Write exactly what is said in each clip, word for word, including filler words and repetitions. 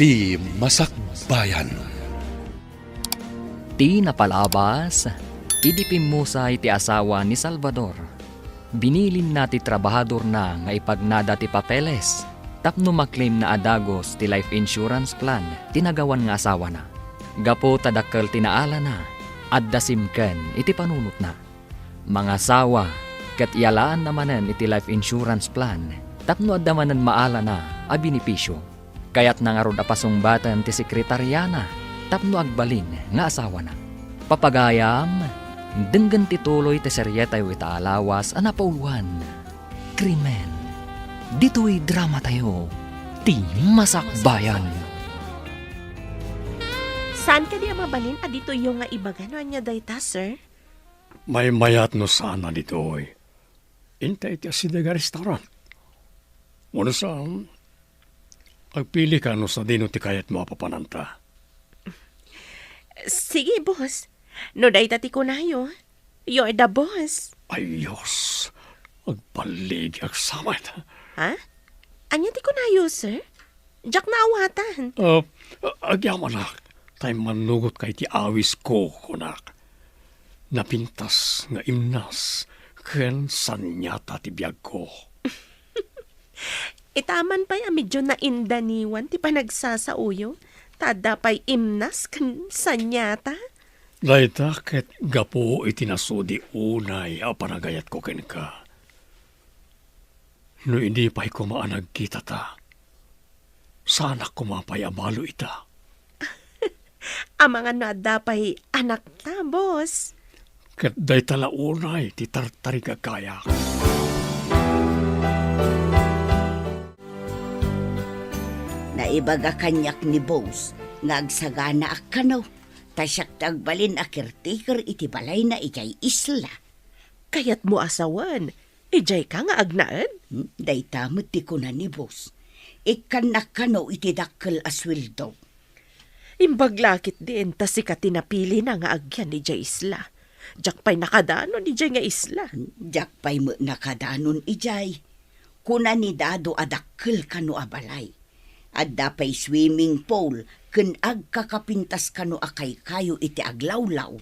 Ti Masakbayan. Ti napalabas, idi pimmusay ti asawa ni Salvador, binilinna ti trabahadorna nga ipagnada ti papeles tapno maklaimna a dagus ti life insurance plan ti nagawan nga asawana. Gapu ta dakkel ti naalana, adda simken iti panunotna. Mangasawa ket iyalaanna manen iti life insurance plan tapno adda manen maalana a benepisio. Kayatna ngarud a pasungbaten ti sekretariana tapno agbalin nga asawana. Papagayam, denggen ti tuloy ti serietayo ita a lawas a napauluan, Krimen. Ditoy dramatayo, Ti Masakbayan. Saan kadi a mabalin a ditoyyo nga ibaga no ania dayta, sir? Maymayat no saan a ditoy. Inta iti asideg a restaurant. Wenno saan, agpilika no sadino ti kayatmo a papananta. Sige, boss. No dayta ti kunayo, you're the boss. Ay, Diyos. Agbaligi, agsamet. Ha? Ania ti kunayo, sir? Diak naawatan. Ah, agyamanak, ta immannugotka iti awisko, kunak. Napintas nga imnas ken saniata ti biagko. Itaman pay a medyo naindaniwan ti panagsasaoyo, ta adda pay imnas ken saniata. Dayta ket gapu iti nasudi unay a panagayatko kenka. No idi pay koma a nagkitata, saanak koma pay a balo ita. Amangan no adda pay anakta, boss. Ket dayta la unay ti tartarigagayak. Naibaga kaniak ni boss nga agsaganaak kano, ta siak ti agbalin a caretaker iti balayna idiay isla. Kayatmo a sawen, idiayka nga agnaed? Hmm, dayta met ti kuna ni boss. Ikkannak kano iti dakkel a sueldo. Imbag la ketdin ta sika ti napilina nga agyan idiay isla. Diak pay nakadanon idiay nga isla. Diak pay met nakadanon idiay. Kuna ni Dado a dakkel kano a balay. Adda pay swimming pool ken agkakapintas kano a kaykayo iti aglawlaw.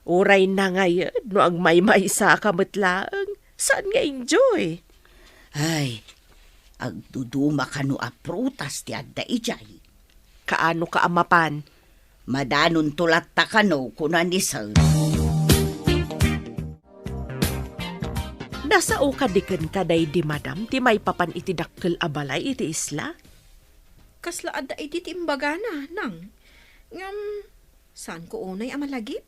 Uray nangayed no agmaymaysaka met laeng, saan nga enjoy? Ay, agduduma kano a prutas ti adda idiay. Kaano ka a mapan? Madanonto latta kano, kuna ni Sir. Nasao kadi kenka daydi madam ti maipapan iti dakkel a balay iti isla? Kasla adda idi ti imbagana, nang. Ngem, saanko unay a malagip?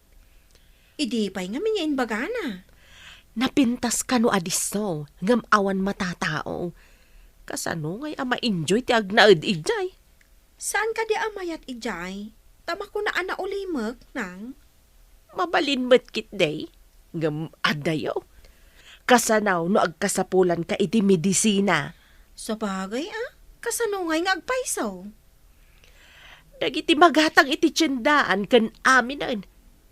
Idi pay ngamin nga imbagana. Napintas kano a disso, ngem awan matatao. Kasano ngay a ma-enjoy ti agnaed idiay? Saan kadi a mayat idiay? Ta makuna a naulimek, nang. Mabalin met ketdi, ngem addayo. Kasano no agkasapulanka iti medisina? Sabagay a, kasano ngay nga agpayso? Dagiti magatang iti tiendaan ken aminen,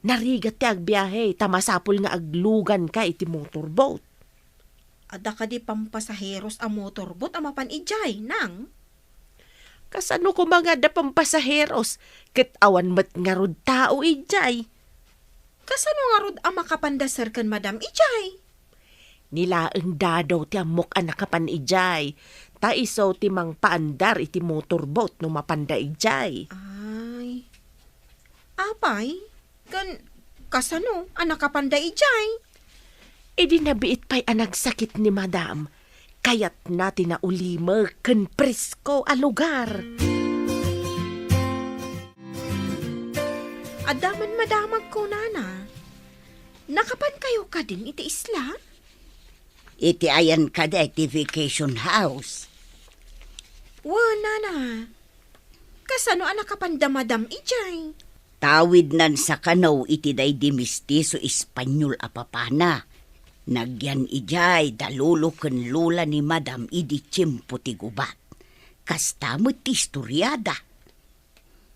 narigat ti agbiahe ta masapul nga agluganka iti motorboat. Adda kadi pampasaheros a motorboat a mapan idiay, nang? Kasano koma nga adda pampasaheros ket awan met ngarud tao idiay? Kasano ngarud a makapanda sir ken madam idiay? Ni laeng Dado ti ammok a nakapan idiay, ta isu ti mangpaandar iti motorboat no mapanda idiay. Ay. Apay, ken kasano a nakapanda idiay? Idi nabiit pay a nagsakit ni madam, kayatna ti naulimek ken presko a lugar. Adda man madamag kunana. Nakapankayo kadin iti isla? Iti ayan kadi ti vacation house? Wen, nana. Kasano a nakapanda madam idiay? Tawidnan sa kano iti daydi mestizo Espanyol a papana. Nagyan idiay da lolo ken lola ni madam idi tiempo ti gubat. Kasta met ti istoriada.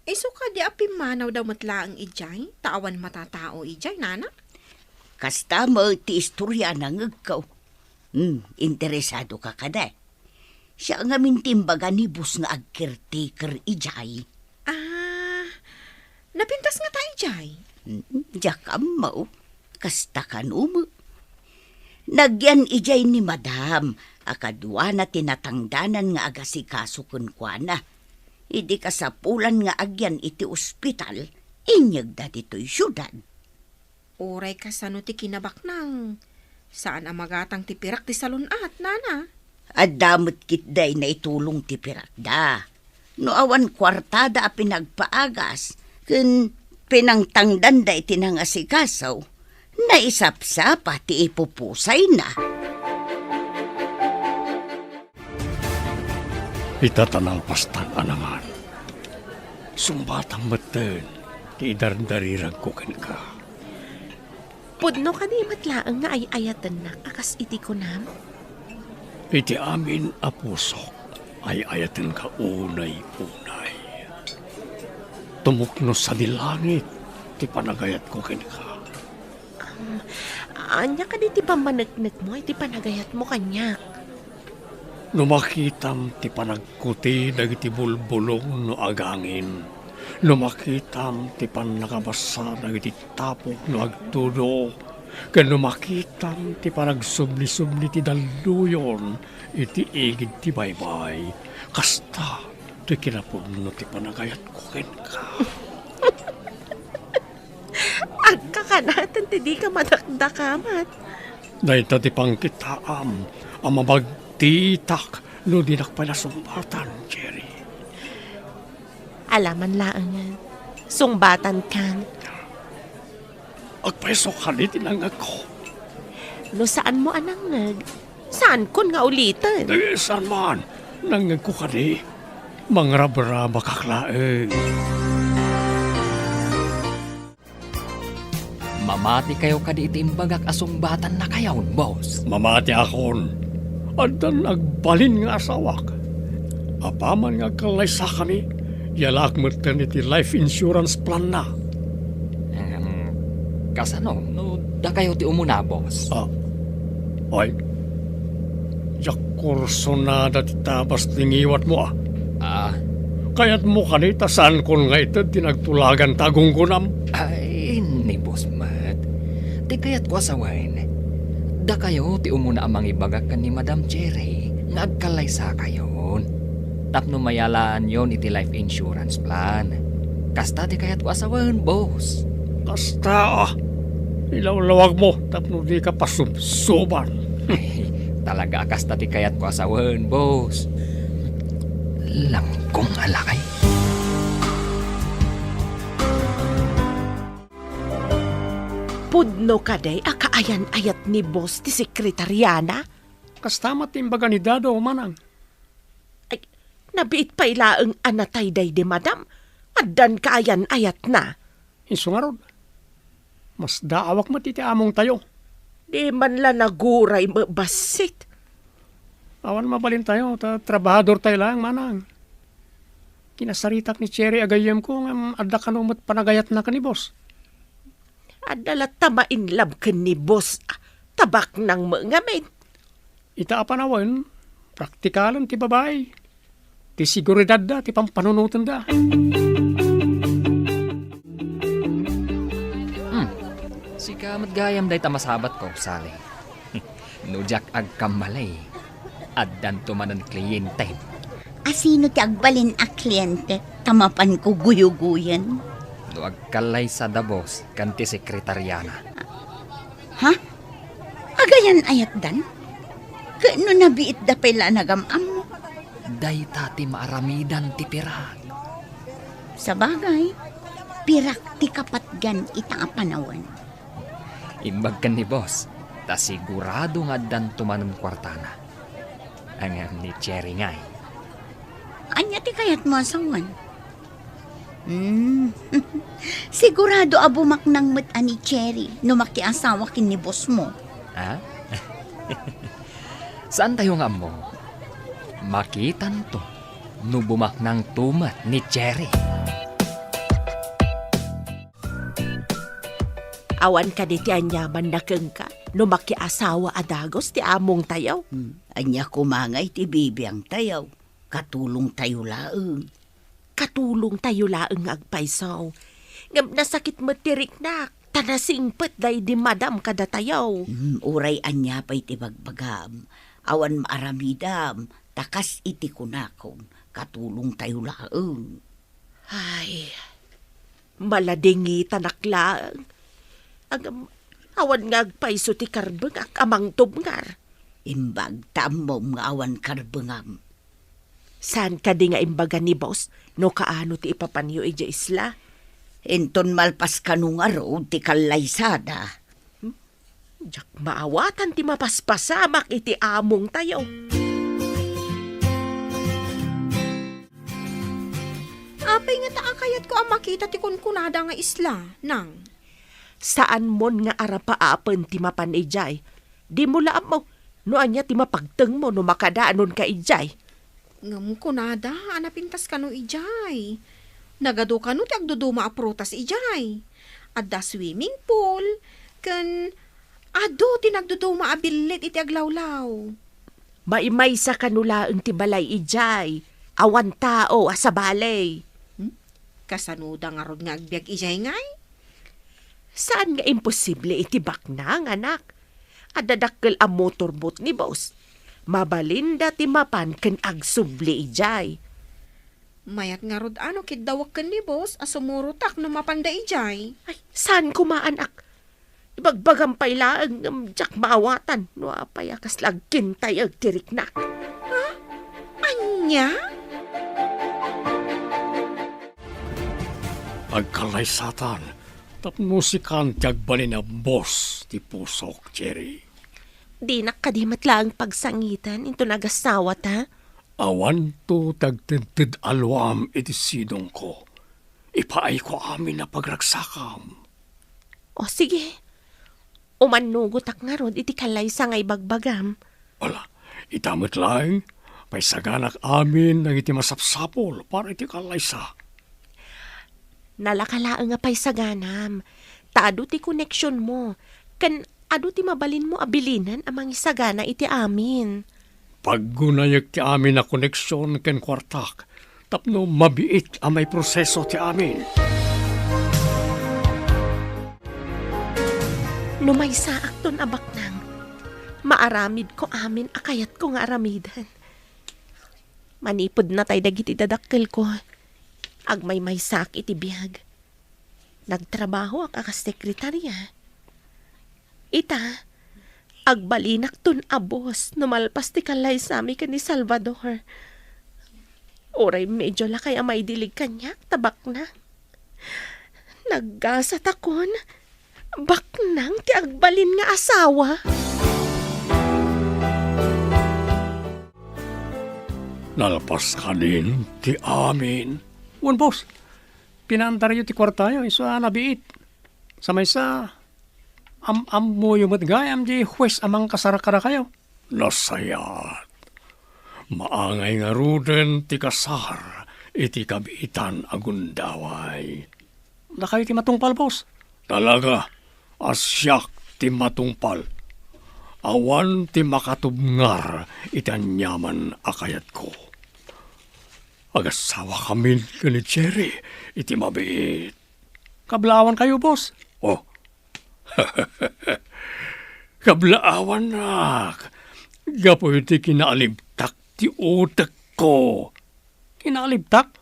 Isu kadi a pimmanawda met laeng idiay, ta awan matatao idiay, nana? Kasta met ti istoria, nangegko. Hmm, interesado ka kadi? Siak ngamin ti imbaga ni boss nga agcaretaker idiay. Ah, napintas ngata idiay? Mm, diak ammo. Kasta kano met. Nagyan idiay ni madam a kaduana ti natangdanan nga agasikaso kenkuana. Idi kasapulan nga agyan iti ospital, inyegda ditoy siudad. Uray kasano ti kinabaknang, saan a magatang ti pirak ti salun-at, nana? Adda met ketdi a naitulong ti pirakda. No awan kuartada a pinagpaagas ken pinangtangdanda iti nangasikaso, naisapsapa ti ipupusayna. Ita ta nalpastan a nangan. Sungbatam metten ti idardariragko kenka. Pudno kadi met laeng nga ay-ayatennak a kas iti kunam? Iti amin a pusok, ay-ayatenka unay-unay. Tumukno sadi langit ti panagayatko kenka. Ania kadi ti pammaneknekmo iti panagayatmo kaniak? No makitam ti panagkuti dagiti bulbulong no agangin, no makitam ti pannakabasa dagiti tapok no agtudo, ken no makitam ti panagsubli-subli ti dalluyon iti igid ti baybay, kasta ti kinapudno ti panagayatko kenka. Agkakanaten ti dika madakdakamat. Dayta ti pangkitaam a mabagtitak no dinak pay nasungbatan, Cherry. Alaman laengen, sungbatankan. Agpayso kadi ti nangngegko. No saanmo a nangngeg, saankon nga uliten. Eh, saan man. Nangngegko kadi. Mangrabrabakak laeng. Mamatikayo kadi iti imbagak a sungbatannakayon, boss? Mamatiakon. Addan agbalin nga asawak. Apaman nga agkallaysakami, yalaak metten iti life insurance plan-na. Em, kasano no dakayo ti umuna, boss? Ah, ay, diak kursunada ti tabas ti ngiwatmo, ah. Ah. Kayatmo kadi ta saankon nga ited ti nagtulagan ta agunggonam? Ay, ni boss met. Ti kayatko a sawen, dakayo ti umuna a mangibagak ken ni Madam Cherry nga agkallaysakayon tapno mayalaanyon iti life insurance plan. Kasta ti kayatko a sawen, boss. Kasta, ah. Ilawlawagmo tapno dika pasubsuban. Ay, talaga a kasta ti kayatko a sawen, boss. Langkong a lakay. Pudno kadi a kaayan-ayat ni boss ti sekretariana? Kasta met ti imbaga ni Dado, manang. Ay, nabiit pay laeng a natay daydi madam, addan kaayan-ayatna. Isu ngarud, masdaawak met iti amongtayo. Di man la naguray met bassit. Awan mabalintayo, ta trabahadortayo laeng, manang. Kinasaritak ni Cherry a gayyemko, ngem adda kano met panagayatna ken ni boss. Adda latta ma-inlove ken ni boss, ah, ta baknang met ngamin. Ita a panawen, praktikalen ti babai. Ti seguridadda ti pampanunotenda. Hmm. Sika met gayam dayta masabatko, Sally. No diak agkamali, addanto manen kliyentem. A sino ti agbalin a kliyente ta mapanko guyuguyen? No agkallaysa da boss ken ti sekretariana. Ha? Agayan-ayatdan? Ket no nabiitda pay la a nagam-ammo? Dayta ti maaramidan ti pirak. Sabagay, pirak ti kapatgan ita a panawen. Imbag ken ni boss, ta sigurado nga addanto manen kuartana. Ngem ni Cherry ngay. Ania ti kayatmo a sawen? Hmm. Sigurado a bumaknang met a ni Cherry no makiasawa ken ni boss mo. Ha? Saantayo nga ammo. Makitanto no bumaknangto met ni Cherry. Awan kadi ti aniamanna kenka no makiasawa a dagus ti amongtayo? Hmm. Ania koma ngay ti bibiangtayo? Katulongtayo laeng. Katulongtayo laeng nga agpayso. Ngem nasakit met ti riknak, ta nasingpet daydi madam kadatayo. Hmm, uray ania pay ti bagbagam, awan maaramidam, ta kas iti kunakon, katulongtayo laeng. Ay, maladingitanak laeng. Agam, awan nga agpayso ti karbengak a mangtubngar. Imbag ta ammom nga awan karbengam. Saan kadi nga imbaga ni boss no kaano ti ipapanyo idiay isla? Inton malpas kano ngarud ti kallaysada. Hmm? Diak maawatan ti mapaspasamak iti amongtayo. Apay ngata a kayatko a makita ti kunkunada nga isla, nang? Saanmon nga arapaapen ti mapan idiay. Dimo la ammo no ania ti mapagtengmo no makadaanonka idiay. Ngem kunada a napintas kano idiay. Nagadu kano ti agduduma a prutas idiay. Adda swimming pool, ken adu ti nagduduma a billit iti aglawlaw. Maimaysa kano laeng ti balay idiay. Awan tao a sabali. Hmm? Kasanoda ngarud nga agbiag idiay ngay? Saan nga imposible iti baknang, anak? Adda dakkel a motorboat ni boss. Mabalinda ti mapan ken agsubli idiay. Mayat ngarud a no kiddawek ken ni boss a sumurotak no mapanda idiay. Ay, saan koma, anak? Ibagbagam pay laeng ngem diak maawatan no apay a kasla agkintayeg ti riknak. Ha? Ania? Agkallaysatan tapno sikan ti agbalin a boss ti pusok, Jerry. Dinak kadi met laeng pagsangiten inton agasawata? Awanto ti agtedted a luam iti sidongko. Ipaayko amin a pagragsakam. O sige, umannugotak ngarud iti kallaysa nga ibagbagam. Ala, ita met laeng, paisaganak amin dagiti masapsapul para iti kallaysa. Nalaka laeng a paisaganam, ta adu ti koneksionmo, ken adu ti mabalinmo a bilinen a mangisagana iti amin. Paggunayek ti amin a koneksion ken kuartak tapno mabiit a maiproseso ti amin. No maysaakton a baknang, maaramidko amin a kayatko nga aramiden. Manipud natay dagiti dadakkelko, agmaymaysaak iti biag. Nagtrabahoak a kas sekretarya. Ita, agbalinakton a boss no malpas ti kallaysami ken ni Salvador. Uray medyo lakay a maidilig kaniak ta baknang. Naggasatakon, baknang ti agbalin nga asawa. Nalpas kadin ti amin. Wen, boss, pinaandaryo ti kuartayo, isu a nabiit. Sa maysa, am-ammoyo met gayam di huwes a mangkasar kadakayo. Nasayaat. Maangay ngaruden ti kasar iti kabiitan a gundaway. Dakayo ti matungpal, boss. Talaga, a siak ti matungpal. Awan ti makatubngar iti aniaman a kayatko. Agasawa kamin ken ni Jerry iti mabiit. Kablaawankayo, boss? Oh. Kablaawannak. Gapu iti kinaalibtak ti utekko. Kinaalibtak?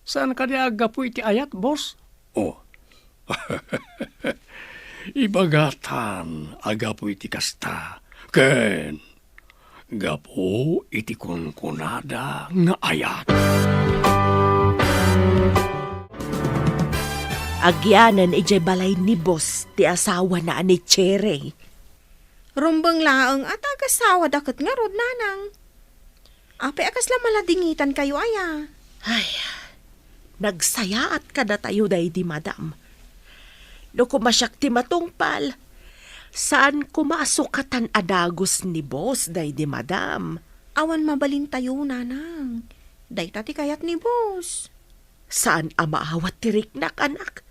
Saan kadi a gapu iti ayat, boss? Oh. Ibagatan a gapu iti kasta. Ken gapu iti kunkunada nga ayat. Agyanan idiay balay ni boss ti asawana a ni Cherry. Rumbeng laeng a ta agasawada ket ngarud, nanang. Apay a kasla maladingitankayo aya? Ay, nagsayaat kadatayo daydi madam. No koma siak ti matungpal, saan koma a sukatan a dagus ni boss daydi madam. Awan mabalintayo, nanang. Dayta ti kayat ni boss. Saan a maawat ti riknak, anak.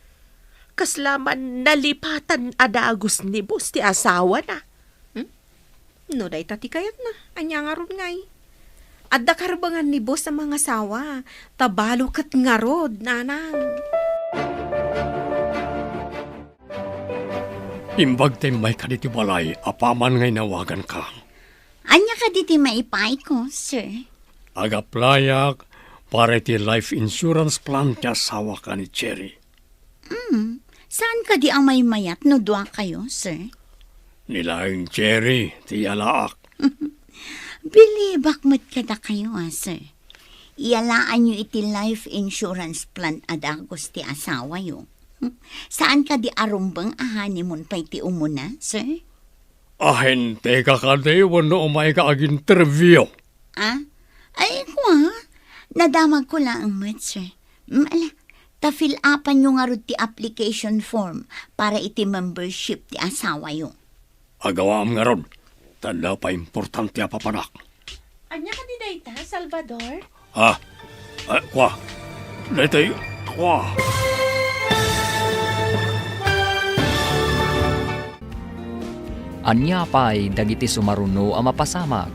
Kasla man nalipatan a dagus ni boss ti asawana. Hmm? No dayta ti kayatna, ania ngarud ngay? Adda karbengan ni boss a mangasawa, ta balo ket ngarud, nanang. Imbag ta immayka ditoy balay, apaman nga inawaganka. Ania kadi ti maipaayko, sir? Ag-applyak para iti life insurance plan ti asawak a ni Cherry. Hmm, saan kadi a maymayat no dua kayo, sir? Ni laeng Cherry ti iyalaak. Bilibak met kadakayo, a, sir. Iyalaanyo iti life insurance plan a dagus ti asawayo. Saan kadi a rumbeng a honeymoon pay ti umuna, sir? Ahente ka kadi wenno umayka ag-interview? Ah? Ay, kua, nadamagko laeng met, sir. Mm, ala, ta fill-upanyo ngarud ti application form para iti membership ti asawayo. Agawaam ngarud, ta adda pay importante a papanak. Ania kadi dayta, Salvador? Ah, ah, kua. Daytoy, kua. Ania pay dagiti sumaruno a mapasamak?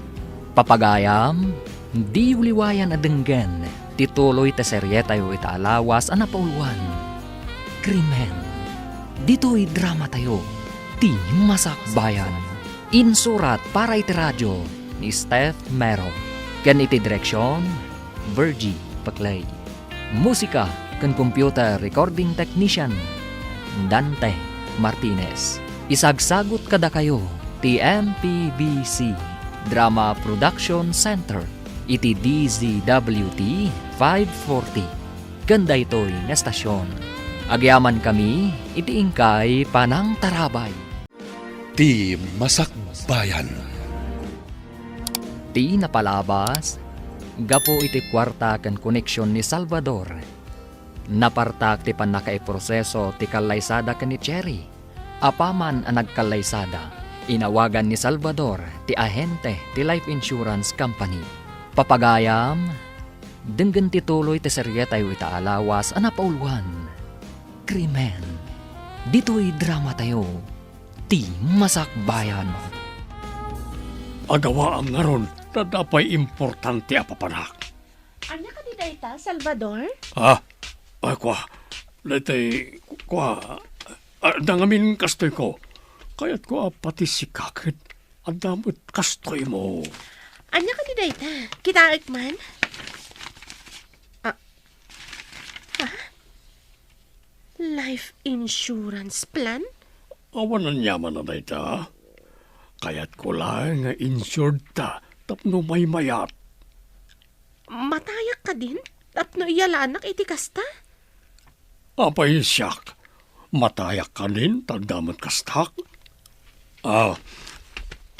Papagayam, diyo liwayan a denggen ti tuloy ti serietayo ita a lawas a napauluan, Krimen. Ditoy dramatayo, ti Masakbayan. Insurat para iti radio ni Steph Mero, ken iti direksion, Virgie Paclay. Musika ken computer recording technician, Dante Martinez. Isagsagut kadakayo ti M P B C Drama Production Center iti D Z W T five forty. Ken daytoy nga estasion, agyamankami iti inkay panangtarabay. Ti Masakbayan. Ti napalabas, gapu iti kuarta ken koneksion ni Salvador, napartak ti pannakaiproseso ti kallaysada ken ni Cherry. Apaman a nagkallaysada, inawagan ni Salvador ti ahente ti life insurance company. Papagayam, denggen ti tuloy ti serietayo ita a lawas a napauluan, Krimen. Ditoy dramatayo, ti Masakbayan. Agawaam ngarud, ta adda pay importante a papanak. Ania kadi dayta, Salvador? Ah, ay, kua. Daytoy, kua. Ah, dangamin kastoyko. Kayatko a pati sika ket adda met kastoymo. Ania kadi dayta? Kitaek man? Ah, ha? Life insurance plan? Awan aniaman a dayta. Kayatko laeng nga insured ta tapno maymayat. Matayak kadin tapno iyalanak iti kasta? Apay siak, matayak kadin ta adda met kastak? Ah,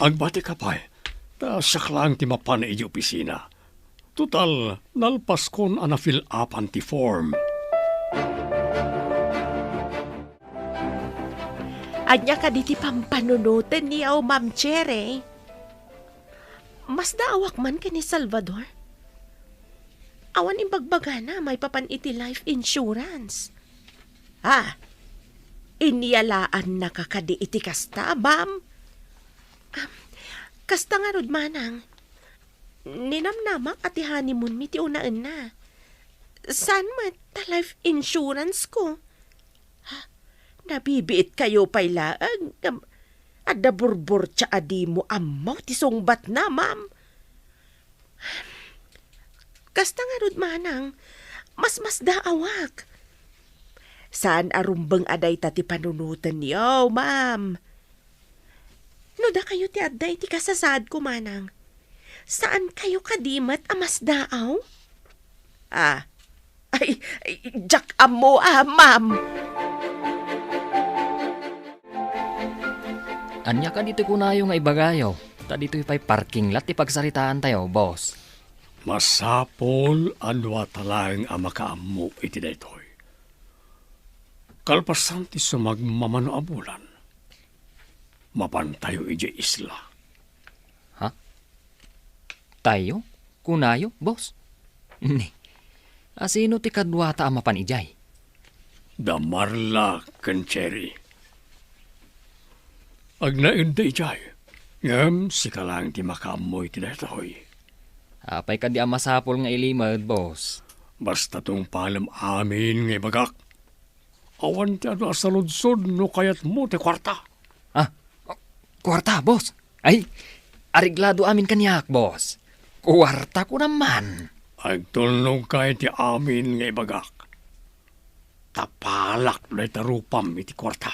agbatika pay, ta siak laeng ti mapan iti opisina. Total, nalpaskon a na-fill-upan ti form. Ania kadi ti pampanunotenyo, Ma'am Cherry? Masdaawak man ken ni Salvador. Awan imbagbagana maipapan iti life insurance. Ah, inyalaannaka kadi iti kasta, ma'am? Ah, kasta ngarud, manang. Ninamnamak a ti honeymoonmi ti unaenna. Saan met ta life insurance ko? Ha? Nabibiitkayo pay laeng ngem adda burburtia a dimo ammo ti sungbatna, ma'am. Kasta ngarud, manang, masmasdaawak. Saan a rumbeng a dayta ti panunotenyo, ma'am. No dakayo ti adda iti kasasaadko, manang, saankayo kadi met a masdaaw? Ah, ay, ay, diak ammo, ah, ma'am. Ania kadi ti kunayo nga ibagayo? Ta ditoy pay parking lot ti pagsaritaantayo, boss. Masapul a duata laeng a makaammo iti daytoy. Kalpasan ti sumagmamano a bulan, mapantayo idiay isla. Ha? Tayo? Kunayo, boss? Ni, asino ti kaduata a mapan idiay? Da Marla ken Cherry. Agnaedda idiay. Ngem sika laeng ti makaammo iti daytoy. Apay kadi a masapul nga ilimed, boss? Basta tungpalem amin nga ibagak. Awan ti adu a saludsod no kayatmo ti kuarta. Ah, kuarta, boss? Ay, areglado amin kaniak, boss. Kuarta ko naman. Agtulnogka iti amin nga ibagak. Tapalak dayta rupam iti kuarta.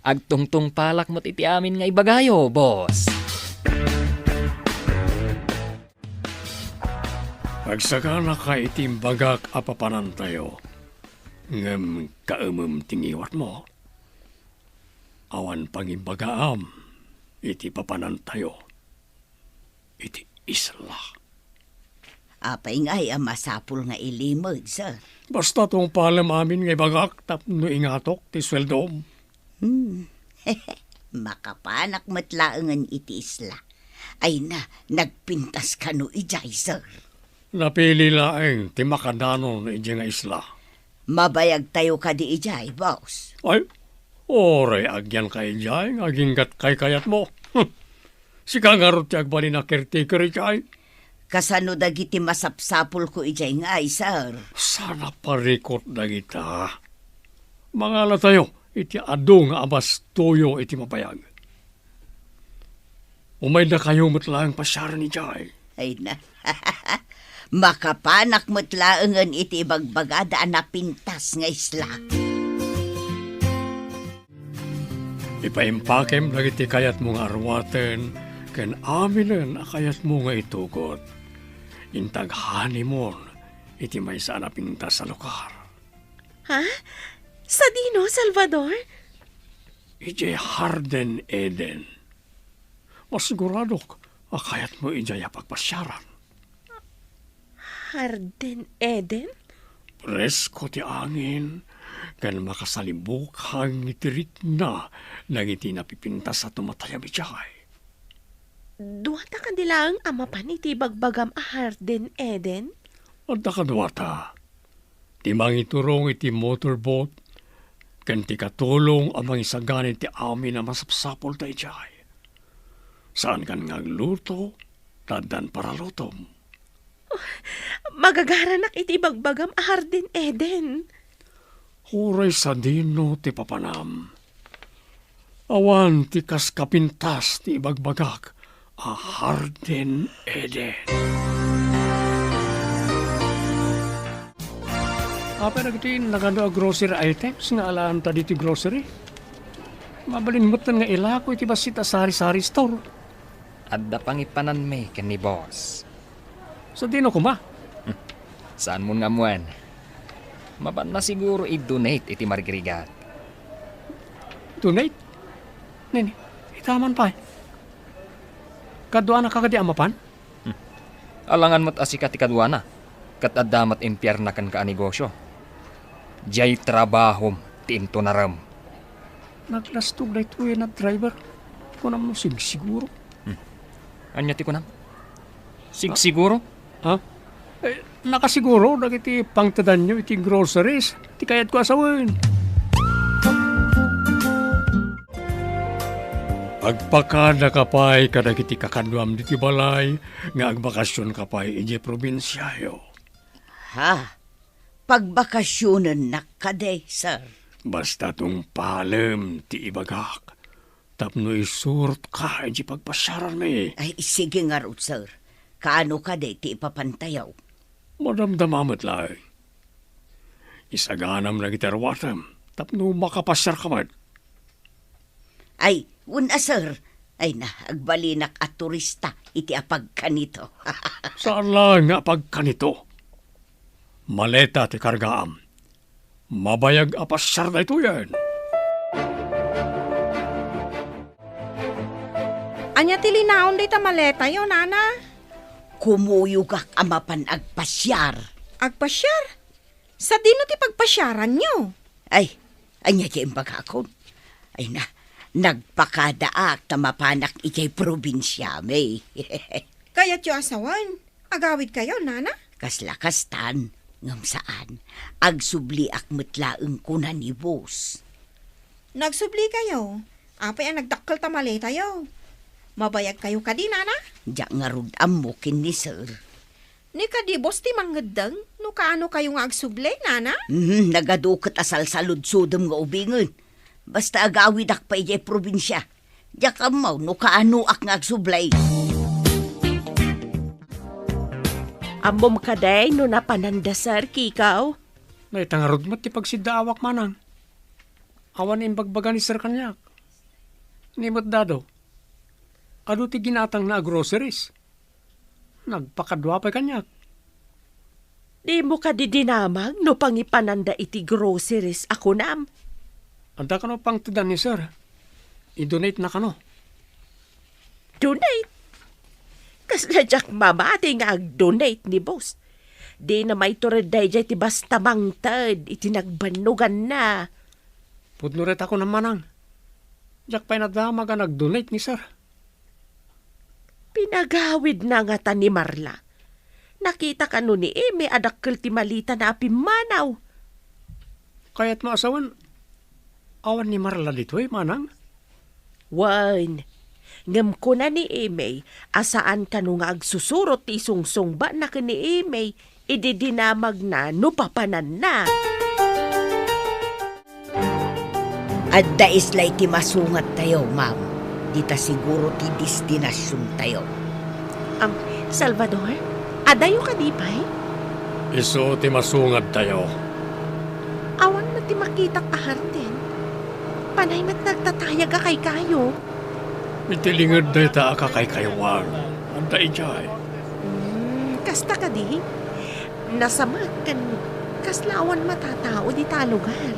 Agtungtungpalak met iti amin nga ibagayo, boss. Agsaganaka iti imbagak a papanantayo, ngem kaemem ti ngiwatmo. Awan pangimbagaam iti papanantayo iti isla. Apay ngay a masapul nga ilimed, sir? Basta tungpalem amin nga ibagak tapno ingatok ti sueldom. Hmm. Makapanak met laengen iti isla. Ay na, nagpintas kano idiay, sir? Napili laeng ti makadanon idiay nga isla. Mabayagtayo kadi idiay, boss? Ay, uray agyanka idiay nga aginggat kaykayatmo. Hmm. Sika ngarud ti agbalin a caretaker idiay. Kasano dagiti masapsapulko idiay ngay, sir? Saan a parikut dagita. Mangalatayo iti adu nga abastoyo iti mabayag. Umaydakayo met laeng pasiaren idiay. Ay na. Makapanak met laengen iti ibagbagada a napintas nga isla. Ipaimpakem dagiti kayatmo nga arwaten ken aminen a kayatmo nga itugot. Inta aghoneymoon iti maysa a napintas a lugar. Ha? Sadino, Salvador? Idiay Hardin Eden. Masiguradok a kayatmo idiay a pagpasiaran. Hardin Eden? Presko ti angin, ken makasalibukang iti rikna dagiti napipintas a tumatayab idiay. Duata kadi laeng a mapan iti ibagbagam a Hardin Eden? Adda kaduata. Ti mangiturong iti motorboat, ken ti katulong a mangisagana iti amin a masapsapulda idiay. Saankan nga agluto, ta addan paralutom. Magagaranak iti ibagbagam a Hardin Eden. Uray sadino ti papanam. Awan ti kas kapintas ti ibagbagak a Hardin Eden. Apay dagiti nagadu a grocery items nga alaanta ditoy grocery? Mabalin metten nga ilako iti bassit a sari-sari store. Adda pangipananmi ken ni boss. Sadino koma? Hmm. Saanmon nga ammoen? Mapanna siguro i-donate iti marigrigat. Donate? Nini, ita man pay. Kaduanaka kadi a mapan? Hmm. Alangan met a sika ti kaduana, ket adda met impiarna kenka a negosio. Diay trabahom ti intunarem. Naglastog daytoy a driver. Kunam no sigsiguro. Hmm. Ania ti kunam? Sigsiguro? Ha? Eh, nakasiguro dagiti pangtedanyo iti groceries ti kayatko a sawen. Agpakadaka pay kadagiti kakaduam ditoy balay nga agbakasionka pay idiay probinsiayo. Ha? Pagbakasionennak kadi, sir? Basta tungpalem ti ibagak tapno isurotka idiay pagpasiaranmi. Ay, sige ngarud, sir. Kaano kadi ti ipapantayo? Madamdama met laeng. Isaganam dagiti arwatem tapno makapasiarka met. Ay, wen a, sir. Ay na, agbalinak a turista iti apagkanito. Saan laeng nga apagkanito. Maleta ti kargaam. Mabayag a pasiar daytoyen. Ania ti linaon dayta maletayo, nana? Kumuyogak a mapan agpasiar. Agpasiar? Sadino ti pagpasiaranyo? Ay, ania ti imbagakon? Ay na, nagpakadaak ta mapanak idiay probinsiami. Kayatyo a sawen? Agawidkayo, nana? Kasla kastan, ngem saan. Agsubliak met laeng kuna ni boss. Nagsublikayo? Apay a nagdakkel ta maletayo? Mabayagkayo kadi, nana? Diak ngarud ammo ken ni sir. Ni kadi boss ti mangngeddeng no kaano kayo nga agsublay, nana? Mhm, nagadu ket a salsaludsodem nga ubingen. Basta agawidak pay idiay probinsia. Diak ammo no kaanoak nga agsublay. Ammom kadi no napananda, sir, Kikaw? Dayta ngarud met ti pagsiddaawak, manang. Awan imbagbaga ni sir kaniak. Ni met dado, adu ti ginatangna a groceries. Nagpakadua pay kaniak. Dimo kadi dinamag no pangipananda iti groceries a kunam? Adda kano pangtedan ni sir. I-donate na kano. Donate? Kasla diak mamati nga ag-donate ni boss. Dina maitured daydiay ti basta mangted iti nagbannoganna. Pudno ret a kunam, manang. Diak pay nadamag a nag-donate ni sir. Pinagawidna ngata ni Marla. Nakita kano ni Eme a dakkel ti malitana a pimmanaw. Kayatmo a sawen, awan ni Marla ditoy, manang? Wen, ngem kuna ni Eme a saan kano nga agsusurot ti isungsungbatna ken ni Eme idi dinamagna no papananna. Adda isla iti masungattayo, ma'am. Dita siguro ti destinasiontayo. Am, Salvador, adayo kadi pay? Isu ti masungattayo. Awan met ti makitak a hardin. Panay met nagtatayag a kaykayo. Iti linged dayta a kakaykaywan. Adda idiay. Hmm, kasta kadi? Nasamak ken kasla awan matatao dita a lugar.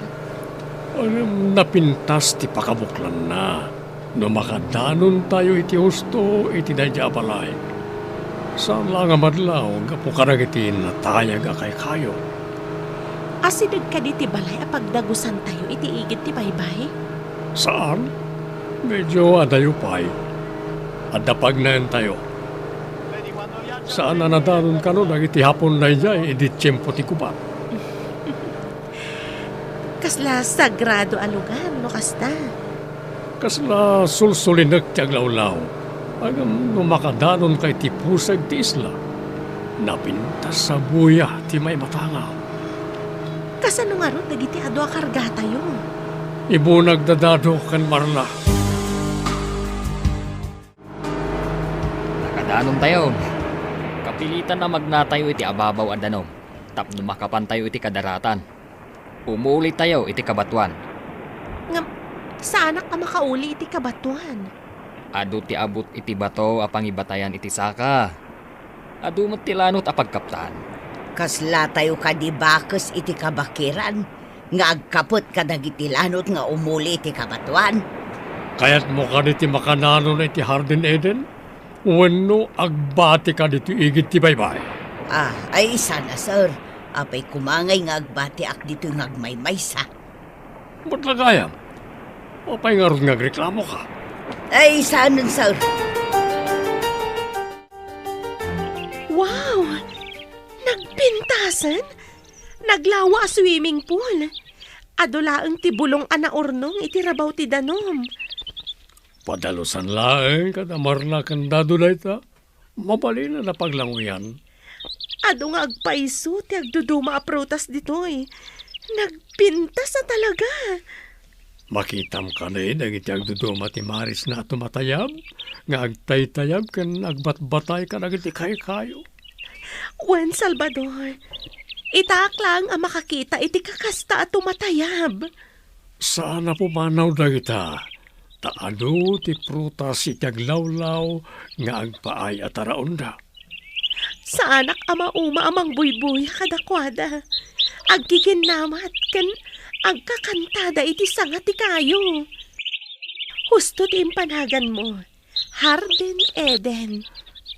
Ngem napintas ti pakabuklanna no makadanontayo iti husto iti daydiay a balay. Saan la nga madlaw gapu kadagiti natayag a kaykayo. Asideg kadi ti balay a pagdagusantayo iti igid ti baybay? Saan. Medyo adayo pay. Adda pagnaentayo. Saan a nadanon kano dagiti Hapon daydiay idi tiempo ti gubat. Kasla sagrado a lugar no kasta. Kasla sulsulinek ti aglawlaw. Ngem no makadanonka iti pusag ti isla, napintas a buya ti maimatangam. Kasano ngarud dagiti adu a kargatayo? Ibunag da Dado ken Marla. Nakadanontayo. Kapilitan a magnatayo iti ababaw a danum tapno makapantayo iti kadaratan. Umulitayo iti kabatoan. Ngem, saanak a makauli iti kabatoan. Adu ti abut iti bato a pangibatayan iti saka. Adu met ti lanot a pagkaptan. Kaslatayo kadi bakes iti kabakiran nga agkapet kadagiti lanot nga umuli iti kabatoan? Kayatmo kadi ti makananon iti Hardin Eden? Wenno agbati ka ditoy igid ti baybay? Ah, ay, sana, sir. Apay koma ngay nga agbatiak ditoy nga agmaymaysa? Met la gayam. Apay ngarud nga agreklamoka? Ay, saanen, sir. Wow! Nagpintasen? Naglawa a swimming pool. Adu laeng ti bulong a naurnong iti rabaw ti danum. Padalusan laeng kada Marla ken Dado dayta. Mabalin a napaglanguyan. Adu nga agpayso ti agduduma a prutas ditoy. Nagpintas a talaga. Makitam kadi dagiti agduduma ti marisna a tumatayab, nga agtaytayab ken agbatbatay kadagiti kaykayo? Wen, Salvador, itaak laeng a makakita iti kakasta a tumatayab. Saan a pumanaw dagita, ta adu ti prutas iti aglawlaw nga agpaay a taraonda. Saanak a mauma a mangbuybuya kadakuada. Agkikinnamat ken agkakantada iti sanga ti kayo. Husto ti impanaganmo, Hardin Eden.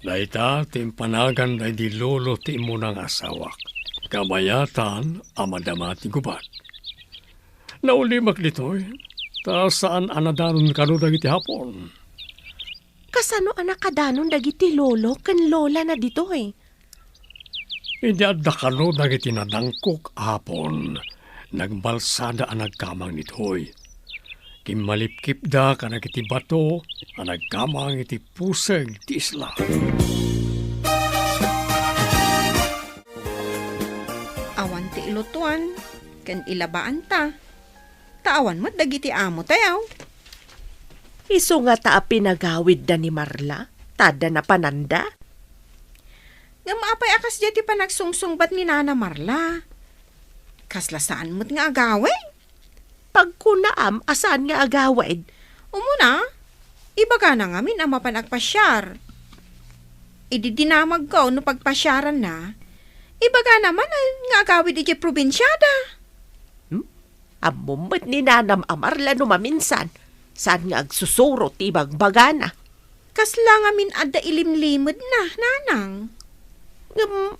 Dayta ti impanagan daydi lolo ti immuna nga asawak. Kabayatan a madama ti gubat. Naulimek ditoy, ta saan a nadanon kano dagiti Hapon. Kasano a nakadanon dagiti lolo ken lolana ditoy? Idi adda kano dagiti nadangkok a Hapon, nagbalsada a nagkamang ditoy. Kimmalipkipda kadagiti bato a nagkamang iti puseg ti isla. Awan ti ilutuan ken ilabaanta. Ta awan met dagiti amotayo. Isu ngata a pinagawidda ni Marla, ta adda napananda. Ngem apay a kasdiay ti panagsungsungbat ni Nana Marla? Kasla saan met nga agawid? Pagkunaam a saan nga agawid? Umuna, ibagana ngamin a mapan agpasiar. Idi dinamagko no pagpasiaranna, ibagana manen nga agawid idiay probinsiada. Hmm? Ammom met ni Nanam a Marla no maminsan, saan nga agsusuro ti ibagbagana. Kasla ngamin adda ilimlimedna, Nanang. Ngem,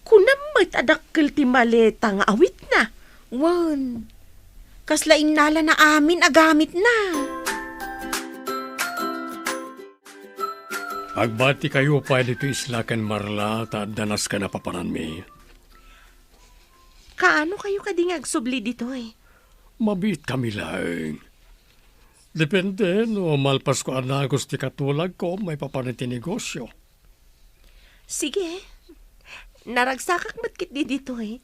kunam met a dakkel ti maleta nga awitna. Wen, kasla innalana amin a gamitna. Agbatikayo pay ditoy isla ken Marla ta adda nasken a papananmi. Kaano kayo kadi nga agsubli ditoy? Mabiitkami laeng. Depende no malpasko a nagus ti katulagko maipapan iti negosio. Sige. Naragsakak met ketdi ditoy.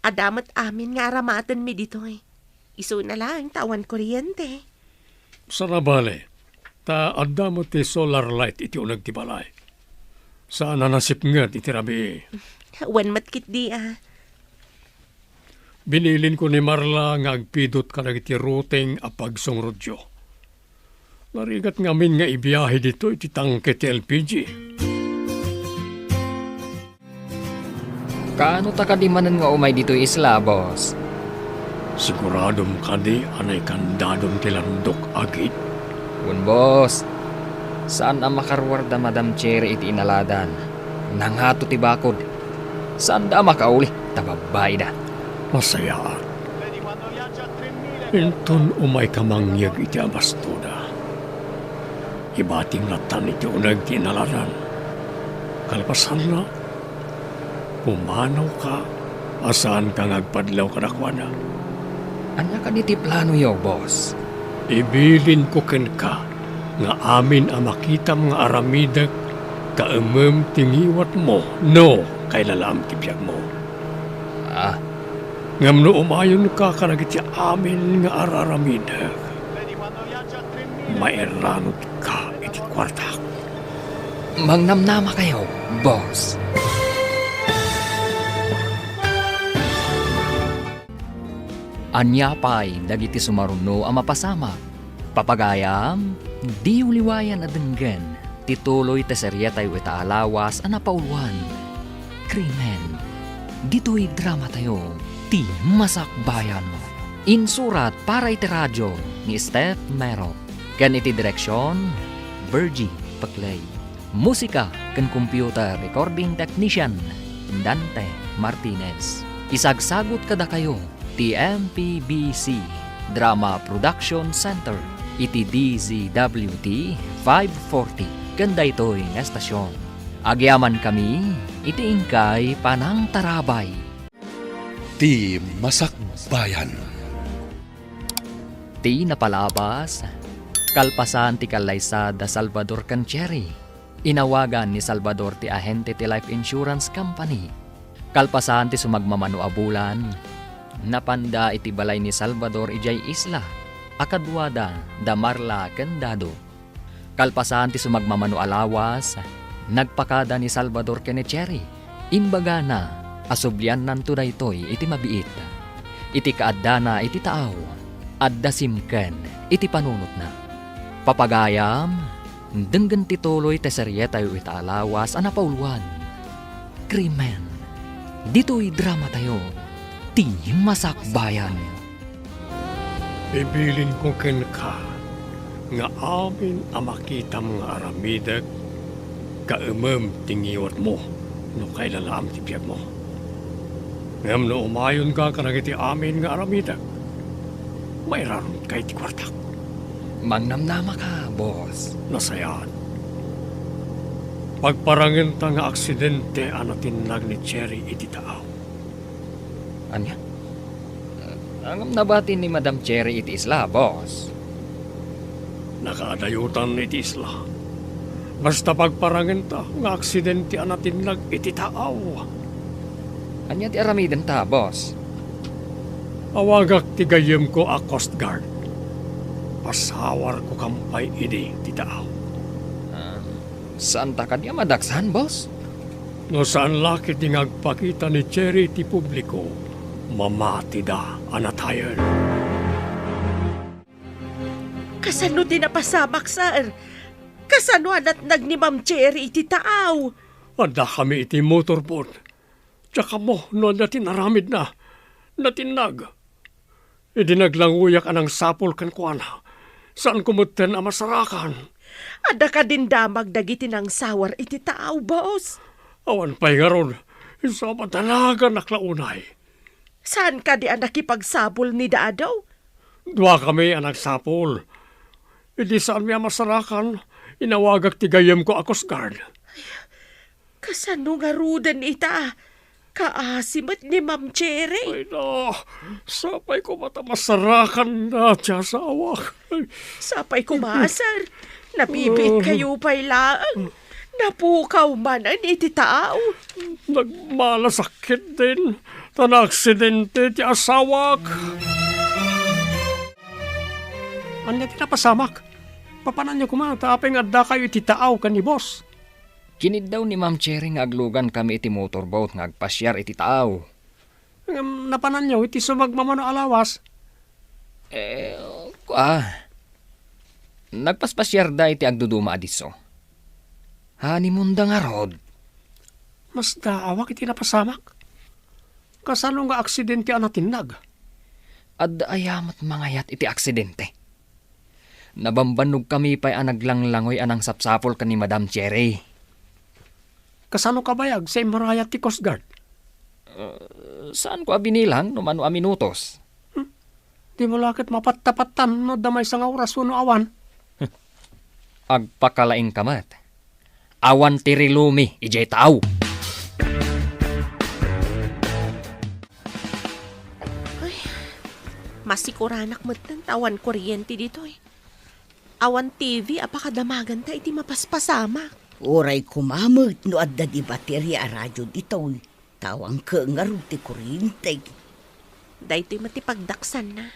Adda met amin nga aramatenmi ditoy. Isuna laeng ta awan kuryente. Saan a bale, ta adda met ti solar light iti uneg ti balay. Saan a nasipnget iti rabii. Wen met ketdi a. Binilinko ni Marla nga agpidut kadagiti routing a pagsungrutyo. Narigat ngamin nga ibiahe ditoy ti tangke ti L P G. Kaano ta kadi manen nga umay ditoy isla, boss? Siguradom kadi a naikandadom ti landok a gate? Wen, boss. Saan a makaruar da Madam Cherry iti inaladan. Nangato ti bakod. Saanda a makauli ta babbaida. Masayaat. Inton umayka mangyeg iti abastoda, ibatim lattan iti uneg ti inaladan. Kalpasanna, pumanawka a saanka nga agpadlaw kadakuada. Ania kadi ti planoyo, boss? Ibilinko kenka nga amin a makitam nga aramidek kaemem ti ngiwatmo no kailalaam ti biagmo. Ah. Ngem no umayonka kadagiti amin nga ar-aramidek, mairanutka iti kuartak. Mangnamnamakayo, boss. Ania pay dagiti sumaruno a mapasamak? Papagayam, diyo liwayan a denggen ti tuloy ti serietayo ita a lawas a napauluan, Krimen. Ditoy dramatayo, Ti Masakbayan. Insurat para iti radio ni Steph Mero, ken iti direksion, Virgie Paclay. Musika ken computer recording technician, Dante Martinez. Isagsagut kadakayo ti M P B C Drama Production Center iti D Z W T five forty ken daytoy nga estasion. Agyamankami iti inkay panangtarabay. Ti Masakbayan. Ti napalabas, kalpasan ti kallaysa da Salvador ken Cherry, inawagan ni Salvador ti ahente ti life insurance company. Kalpasan ti sumagmamano a bulan, napanda iti balay ni Salvador idiay isla a kaduada da Marla ken Dado. Kalpasan ti sumagmamano a lawas, nagpakada ni Salvador ken ni Cherry. Imbagana a subliannanto daytoy iti mabiit. Iti kaaddana iti taaw, adda simken iti panunotna. Papagayam, denggen ti tuloy ti serietayo ita a lawas a napauluan, Krimen. Ditoy dramatayo, Ti Masakbayan. Ibilinko kenka nga amin a makitam nga aramidek, kaemem ti ngiwatmo no kailalaam ti biagmo. Ngem no umayonka kadagiti amin nga aramidek, mairarutka iti kuartak. Mangnamnamaka, boss. Nasayaat. Pagparangenta nga aksidente a natinnag ni Cherry iti taaw. Ania? Ngem nabati ni Madam Cherry iti isla, boss. Nakaadayotan iti isla. Basta pagparangenta nga aksidente a natinnag iti taaw. Ania ti aramidenta, boss? Awagak ti gayyemko a Coast Guard. Pasawarko kampay idi ti taaw. Ah, saanta kadi a madaksan, boss? No saan la ketdi nga agpakita ni Cherry iti publiko, mamatida a natayen. Kasano ti napasamak, sir? Kasano a natnag ni Ma'am Cherry iti taaw? Addakami iti motorboat. Diak ammo no ania ti naramidna. Natinnag. Idi naglangoyak a nangsapul kenkuana, saanko metten a masarakan. Adda kadin damag dagiti nangsawar iti taaw, boss? Awan pay ngarud. Isu a madanaganak la unay. Saan kadi a nakipagsapul ni Dado? Duakami a nagsapul. Idi saanmi a masarakan, inawagak ti gayyemko a Coast Guard. Kasano ngaruden ita? Kaasi met ni Ma'am Cherry. Ay, na, sapay koma ta masarakanna ti asawak. Ay. Sapay koma, sir. Nabibiit kayo pay laeng. Napukaw manen iti taaw. Nagmalasakit din, ta naaksidente ti asawak. Ania ti napasamak? Papananyo koma, ta apay nga addakayo iti taaw ken ni boss? Kiniddaw ni Ma'am Cherry nga aglugankami iti motorboat nga agpasiar iti taaw. Ngem napananyo iti sumagmamano a lawas? Eh, kua. Nagpaspasiarda iti agduduma a disso. Honeymoonda ngarud. Masdaawak iti napasamak. Kasano nga aksidente a natinnag? Adda aya met mangayat iti aksidente? Nabambannogkami pay a naglanglangoy a nangsapsapul ken ni Madam Cherry. Kasano kabayag sa immurayat ti Coast Guard? Uh, saanko a binilang no mano a minutos. Hmm? Dimo la ket mapattapattan no adda maysa nga oras wenno awan. Agpakalaingka met. Awan ti rilumi idiay taaw. Ay, masikuranak metten ta awan kuryente ditoy. Awan T V a pakadamaganta iti mapaspasamak. Uray koma met no adda di bateria a radio ditoy. Ta awan ket ngarud ti kuryente. Daytoy met ti pagdaksanna.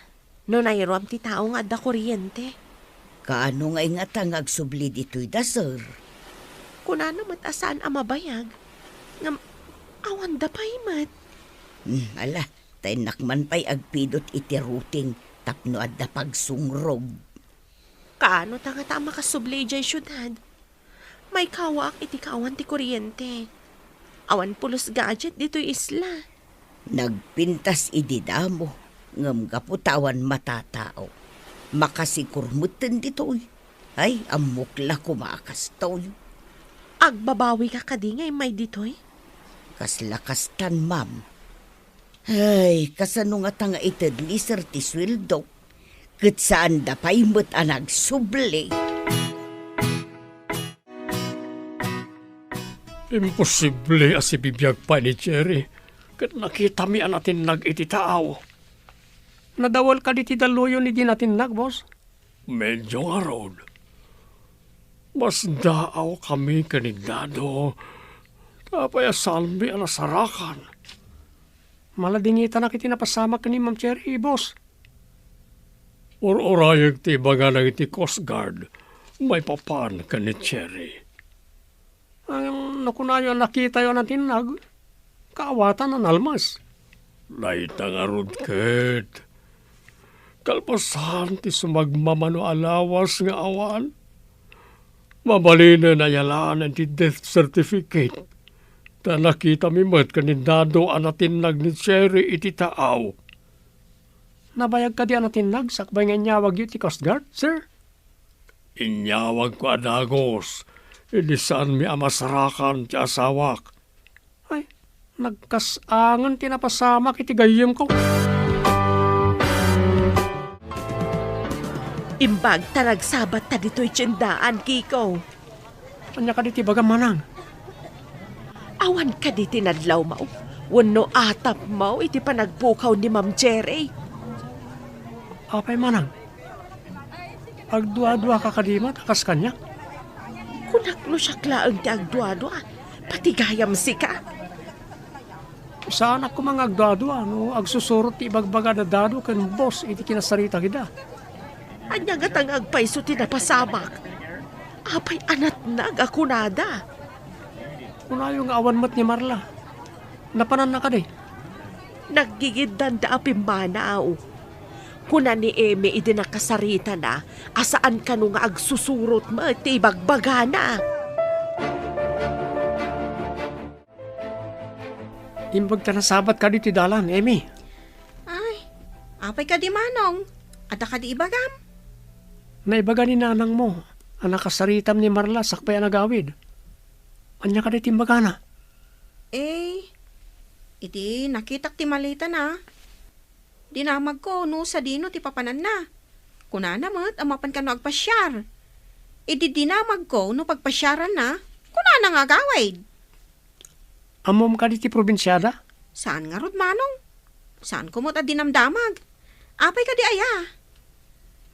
No nairuam ti tao nga adda kuryente. Kaano nga ingata nga agsubli ditoy da, sir? Kunana met a saan a mabayag. Ngem, awanda pay met. Hmm, ala, ta innak man pay agpidot iti routing tapno adda pagsungrog. Kaano ta ngata a makasubli idiay siudad? Maikawaak iti kaawan ti kuryente. Awan pulos gadget ditoy isla. Nagpintas idi damo, ngem gapu ta awan matatao. Makasikur metten ditoy. Ay, ammok la koma a kastoy. Agbabawika kadi nga immay ditoy? Kasla kastan, ma'am. Ay, kasano ngata nga ited ni sir ti sueldo? Ket saanda pay met a nagsubli. Imposible a sibibiag pay ni Cherry ket nakitami a natinnag iti taaw. Nadawel kadi ti dalluyon idi natinnag, boss? Medyo ngarud. Masdaawkami ken ni Dado. Apay a saanmi a nasarakan? Maladingitanak iti napasamak ken ni Ma'am Cherry, boss. Ur-urayek ti ibagana iti Coast Guard maipapan ken ni Cherry. Ngem no kunayo a nakitayo a natinnag, kaawatan a nalmas. Dayta ngarud ket, kalpasan ti sumagmamano a lawas nga awan, mabalinen a yalaan ti death certificate. Ta nakitami met ken ni Dado a natinnag ni Cherry iti taaw. Nabayag kadi a natinnag sakbay nga inyawagyo ti Coast Guard, sir? Inyawagko a dagus, idi saanmi a masarakan ti asawak. Ay, nagkas-angen ti napasamak iti gayyemko. Imbag ta nagsabat ta ditoy tiendaan, Kiko. Ania kadi ti bagam, manang? Awan kadi ti nadlawmo wenno atapmo iti panagpukaw ni Ma'am Cherry? Apay, manang? Agduaduaka kadi met a kas kaniak? Kunak no siak laeng ti agduadua, pati gayam sika. Saanak koma nga agduadua no agsusurot ti ibagbaga da Dado ken Boss iti kinasarita ida. Ania ngata nga agpayso ti napasamak? Apay a natnag a kunada? Kunayo nga awan met ni Marla. Napananna kadi? Naggigiddanda a pimmanaw. Kuna ni Emi idi nakasaritana a saan kano nga agsusurot met ti ibagbagana. Imbag ta nasabat kadi ti dalan, Emi. Ay, apay kadi, Manong? Adda kadi ibagam? Naibaga ni nanangmo a nakasaritam ni Marla sakbay a nagawid. Ania kadi ti imbagana? Eh, iti nakitak ti maletana, dinamagko no sadino ti papananna. Kunana met a mapan kano agpasiar. Idi dinamagko no pagpasiaranna, kunana nga agawid. Ammom kadi ti probinsiada? Saan ngarud, Manong? Saanko met a dinamdamag. Apay kadi aya?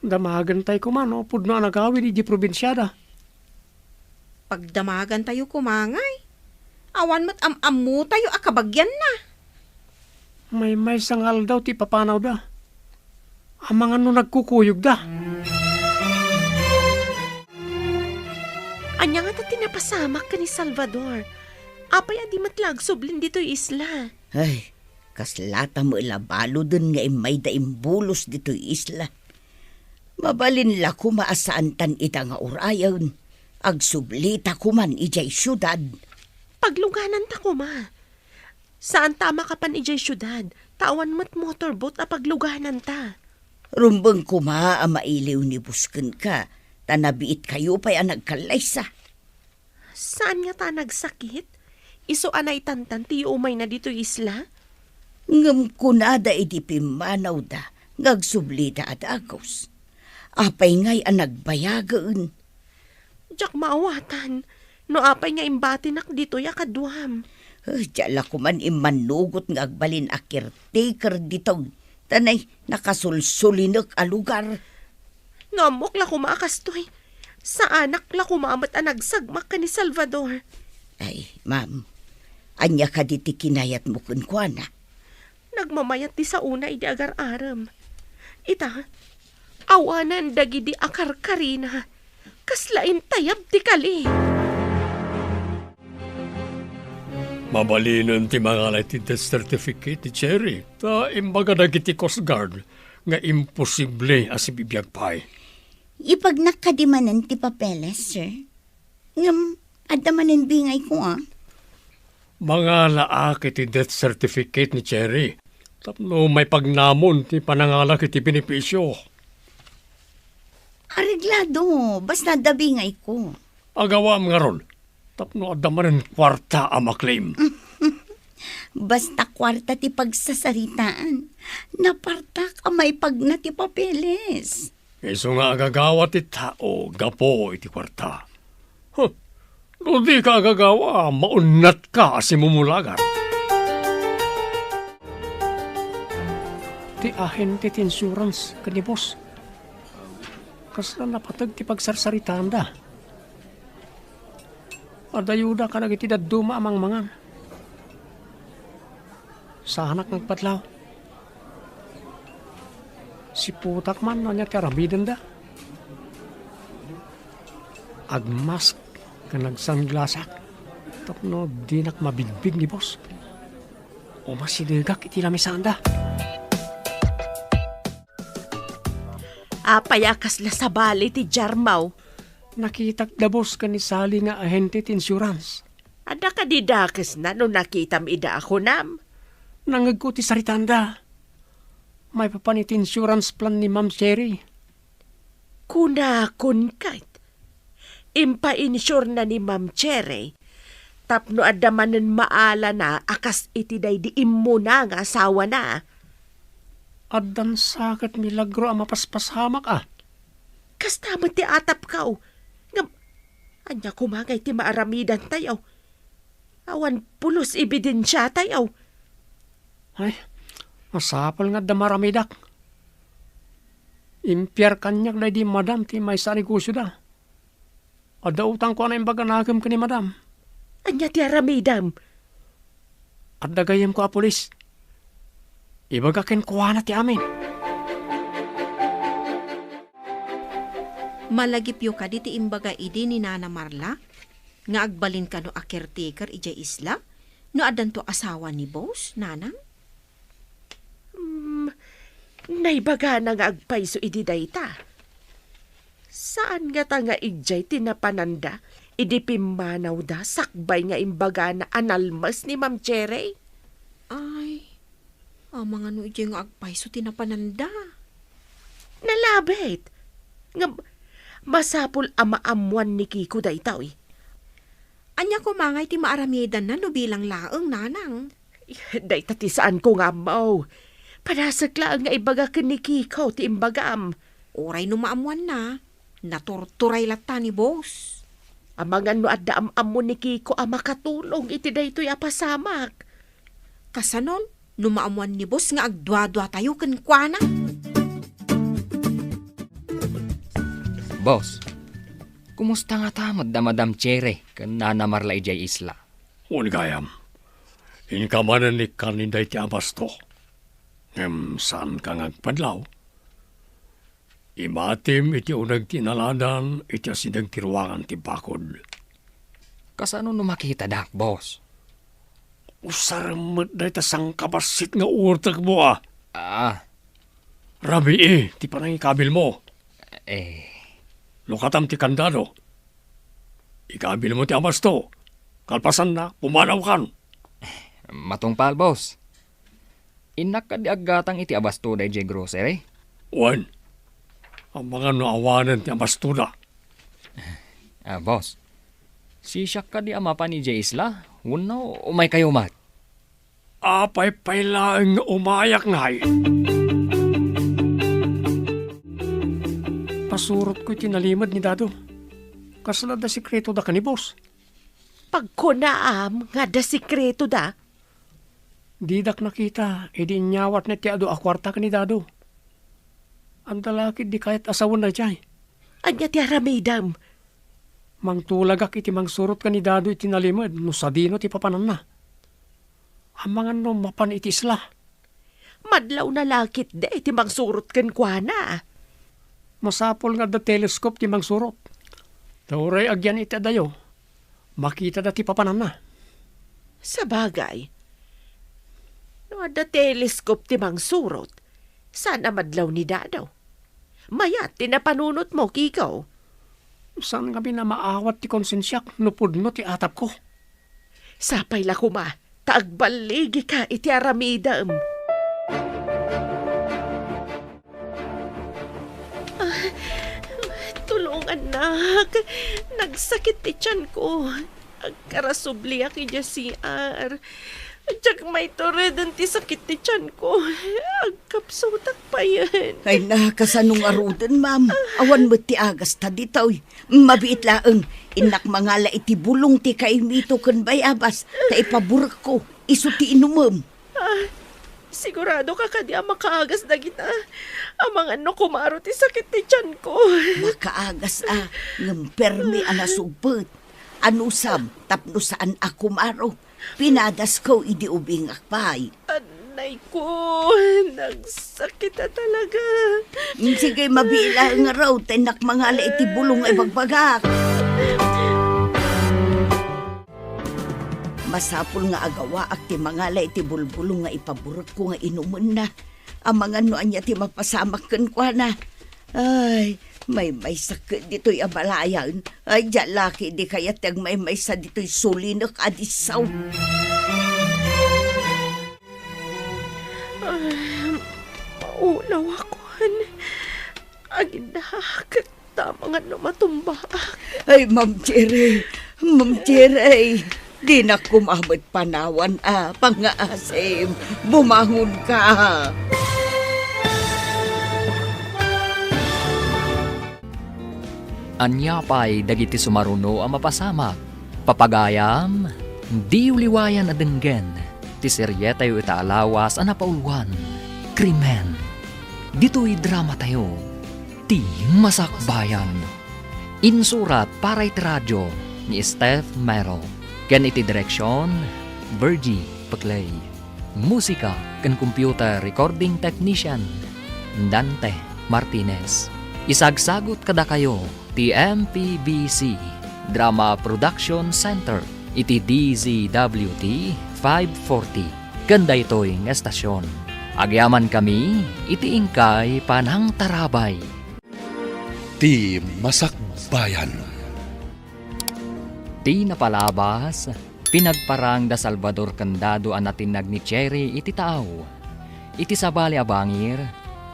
Damagentayo koma no pudno a nagawid idiay probinsiada. Pagdamagantayo koma ngay, awan met am-ammotayo a kabagianna. Maymaysa nga aldaw ti ipapanawda. Amangan no nagkukuyogda. Ania ngata ti napasamak ken ni Salvador? Apay a di met la agsublin ditoy isla? Ay, kaslata met la baluden nga immayda imbulos ditoy isla. Mabalin la koma a saantan ida nga urayen. Agsublita koman idiay siudad. Paglugananta koma. Saanta a makapan idiay siudad, ta awan met motorboat a paglugananta. Rumbeng koma a mailiw ni Boss kenka, ta nabiitkayo pay a nagkallaysa. Saan ngata a nagsakit? Isu a naitantan ti yuumayna ditoy isla? Ngem kunada idi pimmanawda nga agsublida a dagus. Apay ngay a nagbayagen? Diak maawatan no apay nga imbatinak ditoy a kaduam. Eh, diak la koman immannugot nga agbalin a caretaker ditoy, ta nay nakasulsulinek a lugar. No ammok la koma a kastoy, saanak la koma met a nagsagmak ken ni Salvador. Ay, ma'am, ania kadi ti kinayatmo kenkuana? Nagmamayat ti saona idi agar-arem. Ita, awanen dagidi a karkarina. Kasla intayab ti kali. Mabalinen ti mangala iti death certificate ni Cherry, ta imbaga dagiti Coast Guard nga imposible a sibibiag pay. Ipagnak kadi manen ti papeles, sir? Ngem, adda manen bingayko, a. Mangalaak iti death certificate ni Cherry tapno maipagnamon ti panangalak iti benepisio. Areglado, basta adda bingayko. Agawam ngarud, tapno adda manen kuarta a maklem. Basta kuarta ti pagsasaritaan, napartak a maipagna ti papeles. Isu nga agagawa ti tao gapu iti kuarta. Huh, no dika agagawa, maunnatka a simumulagan. Ti ahente ti insurance ken ni boss. Kasla napateg ti pagsarsaritaanda. Adayoda kadagiti dadduma a mangmangan. Saanak nga agpatlaw. Siputak man no ania ti aramidenda. Agmask ken agsunglassak tapno dinak mabigbig ni boss. Umasidegak iti lamisanda. Apay a kasla sabali ti jarmaw? Nakitak da boss ken ni Sally nga ahente ti insurance. Adda kadi dakesna no nakitam ida a kunam? Nangngegko ti saritanda. Maipapan iti insurance plan ni Ma'am Cherry. Kunakon ket, impainsurena ni Ma'am Cherry tapno adda manen maalana a kas iti daydi immuna nga asawana. Addan sa ket milagro a mapaspasamak a. Kasta met ti atapko. Ngem, ania koma ngay ti maaramidantayo? Awan pulos ebidensiatayo. Ay, masapul nga adda maaramidak. Impiar kaniak daydi madam ti maysa a negosioda. Adda utangko a naimbaga nakem ken ni madam. Ania ti aramidem? Adda gayyemko a pulis. Ibaga kenkuana ti amin. Malagipyo kadi ti imbaga idi ni Nana Marla nga agbalin kano a caretaker idiay isla no addanto asawa ni Boss, Nanang? Hmm, naibagana nga agpayso idi dayta. Saan ngata nga idiay ti napananda idi pimmanawda sakbay nga imbagana a nalmes ni Ma'am Cherry? Ay, amangan no idiay nga agpayso ti napananda. Nalabit. Ngem, masapul a maammuan ni Kiko daytoy. Ania koma ngay ti maaramidanna no bilang laeng, Nanang? Dayta ti saanko nga ammo. Padasek laeng nga ibaga ken ni Kiko ti imbagam. Uray no maammuanna, naturturay latta ni Boss. Amangan no adda am-ammo ni Kiko a makatulong iti daytoy a pasamak. Kasanon, no maammuan ni Boss nga agduaduatayo kenkuana? Boss, kumusta ngata met da Madam Cherry ken Nana Marla idiay isla? Wen gayam, inka manen ni kanin daydi a basto. Ngem saanka nga agpadlaw? Imatim iti uneg ti inaladan iti asideg ti ruangan ti bakod. Kasano no makitadak, boss? Usarem met dayta sangkabassit nga uertekmo a. Ah. Rabii ti panangikabilmo. Eh. Lukatam ti kandado. Ikabilmo ti abasto. Kalpasanna, pumanawkan. Matungpal, boss. Innak kadi aggatang iti abasto daydiay grocery? Wen, amangan no awanen ti abastoda. Ah, boss. Sisiak kadi a mapan idiay isla? Wenno umaykayo met? Apay pay laeng nga umayak ngay? Pasurotko iti nalimed ni Dado. Kasla adda sekretoda ken ni boss? Pagkunaam nga adda sekretoda? Didak nakita idi inyawatna ti adu a kuarta ken ni Dado. Adda la ketdi kayat a sawen daydiay. Ania ti aramidem? Mangtulagak iti mangsurot ken ni Dado iti nalimed no sadino ti papananna. Amangan no mapan iti isla. Madlawna la ketdi ti mangsurot kenkuana. Masapul nga adda telescope ti mangsurot. Ta uray agyan iti adayo, makitada ti papananna. Sabagay, no adda telescope ti mangsurot, saan a madlaw ni Dado? Mayat ti napanunotmo, Kiko. Saan ngamin a maawat ti konsensiak no pudno ti atapko. Sapay la koma ta agballigika iti aramidem. Ah, tulongannak. Nagsakit ti tianko. Agkarasubliak idiay C R. Diak maitureden ti sakit ti tianko. Agkapsutak payen. Ay, na, kasano ngaruden, ma'am? Awan met ti agasta ditoy. Mabiit laeng, innak mangala iti bulong ti kaimito ken bayabas, ta ipaburekko, isu ti inumem. Ah, sigurado ka kadi a makaagas dagita? Amangan no kumaro ti sakit ti tianko. Makaagas a, ngem permi a nasugpet. Anusam, tapno saan a kumaro. Pinadasko idi ubingak pay. Anayko, nagsakit a talaga. Sige, mabiit laeng ngarud, ta innak mangala iti bulong nga ibagbagak. Masapul nga agawaak ti mangala iti bulbulong nga ipaburekko nga inumenna. Amangan no ania ti mapasamak kenkuana. Ay, maymaysak ditoy a balayan. Ay, diak la ketdi kayat ti agmaymaysa ditoy sulinek a disso. Ay, maulaw akon. Agindak. Tama nga no matumbaak. Ay, Ma'am Cherry, Ma'am Cherry, dinak koma met panawan a pangngaasim. Bumangonka. Ania pay dagiti sumaruno a mapasamak? Papagayam, diyo liwayan a denggen ti serietayo ita a lawas a napauluan, Krimen. Ditoy dramatayo, Ti Masakbayan. Insurat para iti radyo ni Steph Mero. Ken iti direksion, Virgie Peclay. Musika ken computer recording technician, Dante Martinez. Isagsagut kadakayo ti M P B C Drama Production Center iti D Z W T five forty. Ken daytoy nga estasion, agyamankami iti inkay panangtarabay. Ti Masakbayan. Ti napalabas, pinagparang da Salvador ken Dado a natinnag ni Cherry iti taaw. Iti sabali a bangir,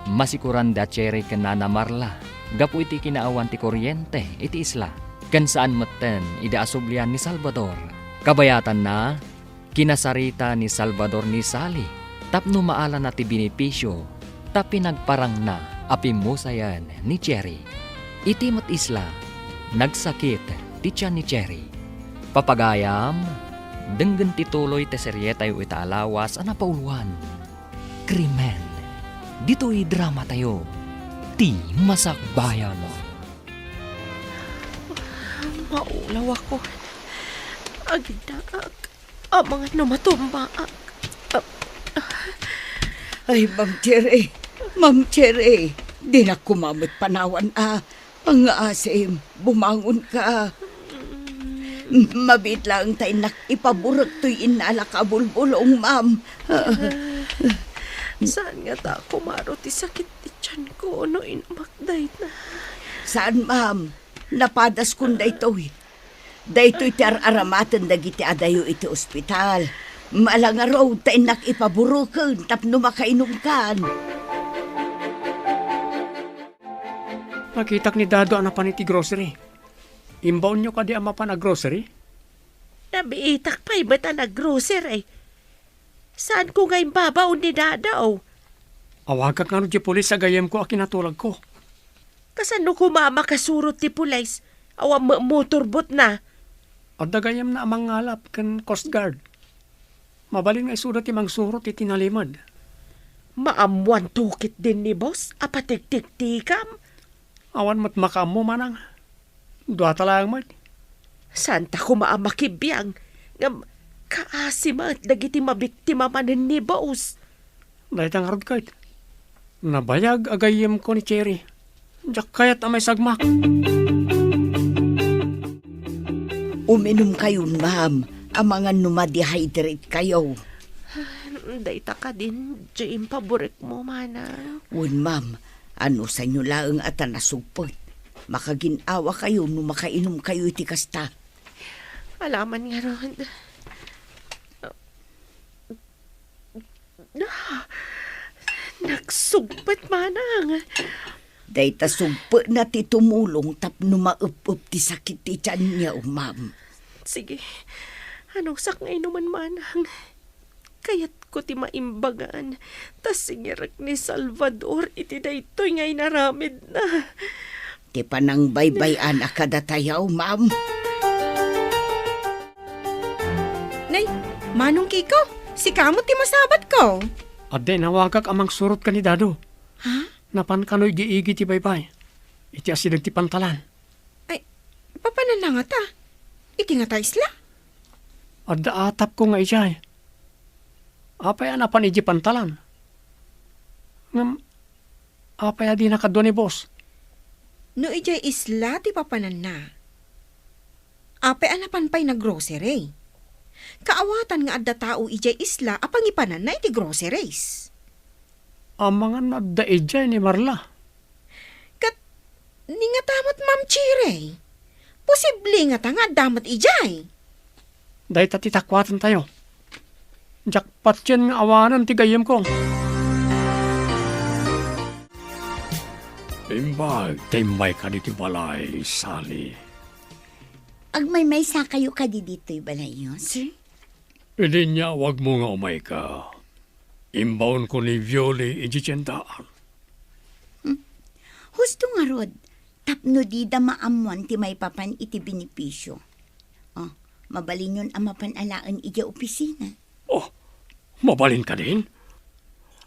masikuran da Cherry ken Nana Marla gapu iti kinaawan ti kuryente iti isla, ken saan metten idi asublian ni Salvador. Kabayatanna, kinasarita ni Salvador ni Sally tapno maalana ti benepisio ta pinagparangna a pimmusayen ni Cherry. Iti met isla, nagsakit ti tian ni Cherry. Papagayam, denggen ti tuloy ti serietayo ita a lawas a napauluan. Krimen. Ditoy dramatayo, Ti Masakbayan. Maulaw ako. Agiddaak. Amangan no matumbaak. Ay, Ma'am Cherry. Ma'am Cherry. Dinak koma met panawan a. Pangngaasim, bumangon ka. Mabiit laeng ta innak ipaburek toy innalak a bulbulong, ma'am. Saan ngata a kumaro ti sakit ti tianko no inumak dayta? Saan, ma'am. Napadaskon daytoy. Daytoy ti ar-aramaten dagiti adayo iti ospital. Ala ngarud ta innak ipabureken tapno makainumkan. Nakitak ni Dado a napan iti grocery. Imbaonyo kadi a mapan a grocery? Nabiitak pay met a naggrocery. Saanko nga imbabaon ni Dado? Awagak ngarud ti pulis a gayyemko a kinatulagko. Kasano koma a makasurot ti pulis? Awan met motorboatna. Adda gayyemna a mangngalap ken Coast Guard. Mabalin nga isuda ti mangsurot iti nalimed. Maammoanto ketdin ni boss a patiktiktikam? Awan met makaammo, manang. Duata laeng met. Saanta koma a makibiang, ngem kaasi met dagiti mabiktima manen ni boss. Dayta ngarud ket, nabayag a gayyemko ni Cherry. Diak kayat a maisagmak. Uminumkayon, ma'am, amangan no ma-dehydrate kayo. Dayta kadin, diay impaburekmo, manang. Wen, ma'am, anusanyo laeng a ta nasugpet. Makagin-awa kayo no makainom kayo iti kasta. Alaman ngarud. Ah, nagsugpet, manang. Dayta sugpetna ti tumulong tapno maep-ep ti sakit ti tianyo, ma'am. Sige, anusak nga inumen, manang. Kayatko ti maimbagan, ta singirek ni Salvador iti daytoy nga inaramidna. Ti panangbaybay-an a kadatayo, ma'am. Nay, Manong Kiko, sika met ti masabatko. Adda inawagak a mangsurot ken ni Dado. Ha? Napan kano igi-igi ti baybay. Iti asideg ti pantalan. Ay, papananna ngata? Iti ngata isla? Adda atapko nga idiay. Apay a napan idiay pantalan? Ngem, apay a dina kadua ni boss? No idiay isla ti papananna, apay a napan pay naggrocery? Kaawatan nga adda tao idiay isla a pangipananna iti groceries. Amangan no adda idiay ni Marla. Ket ni ngata met, Ma'am Cherry? Posible ngata nga adda met idiay? Dayta ti takuatantayo. Diak patien nga awanen ti gayyemko. Imbag ta immayka ditoy balay, Sally. Agmaymaysa kayo kadi ditoy balayyo, sir? Idi inyawagmo nga umayka, imbaonko ni Violi idiay tiendaan. Hmm. Husto ngarud, tapno dida maammoan ti maipapan iti benepisio. Oh, mabalinyon a mapan alaen idiay opisina. Oh, mabalin kadin?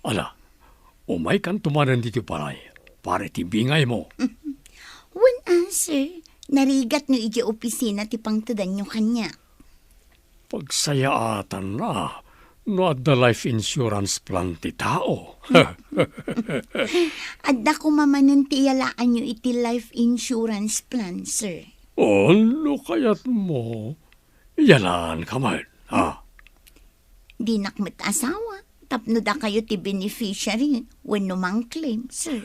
Ala, umaykanto manen ditoy balay. para iti bingaymo. Wen a, sir. Narigatyo idiay opisina ti pangtedanyo kaniak. Pagsayaatanna no adda life insurance plan ti tao. Adda koma manen ti iyalaanyo iti life insurance plan, sir. Oh, no kayatmo, iyalaanka met, ha? Dinak met asawa, tapno dakayo ti beneficiary wenno mang-claim, sir.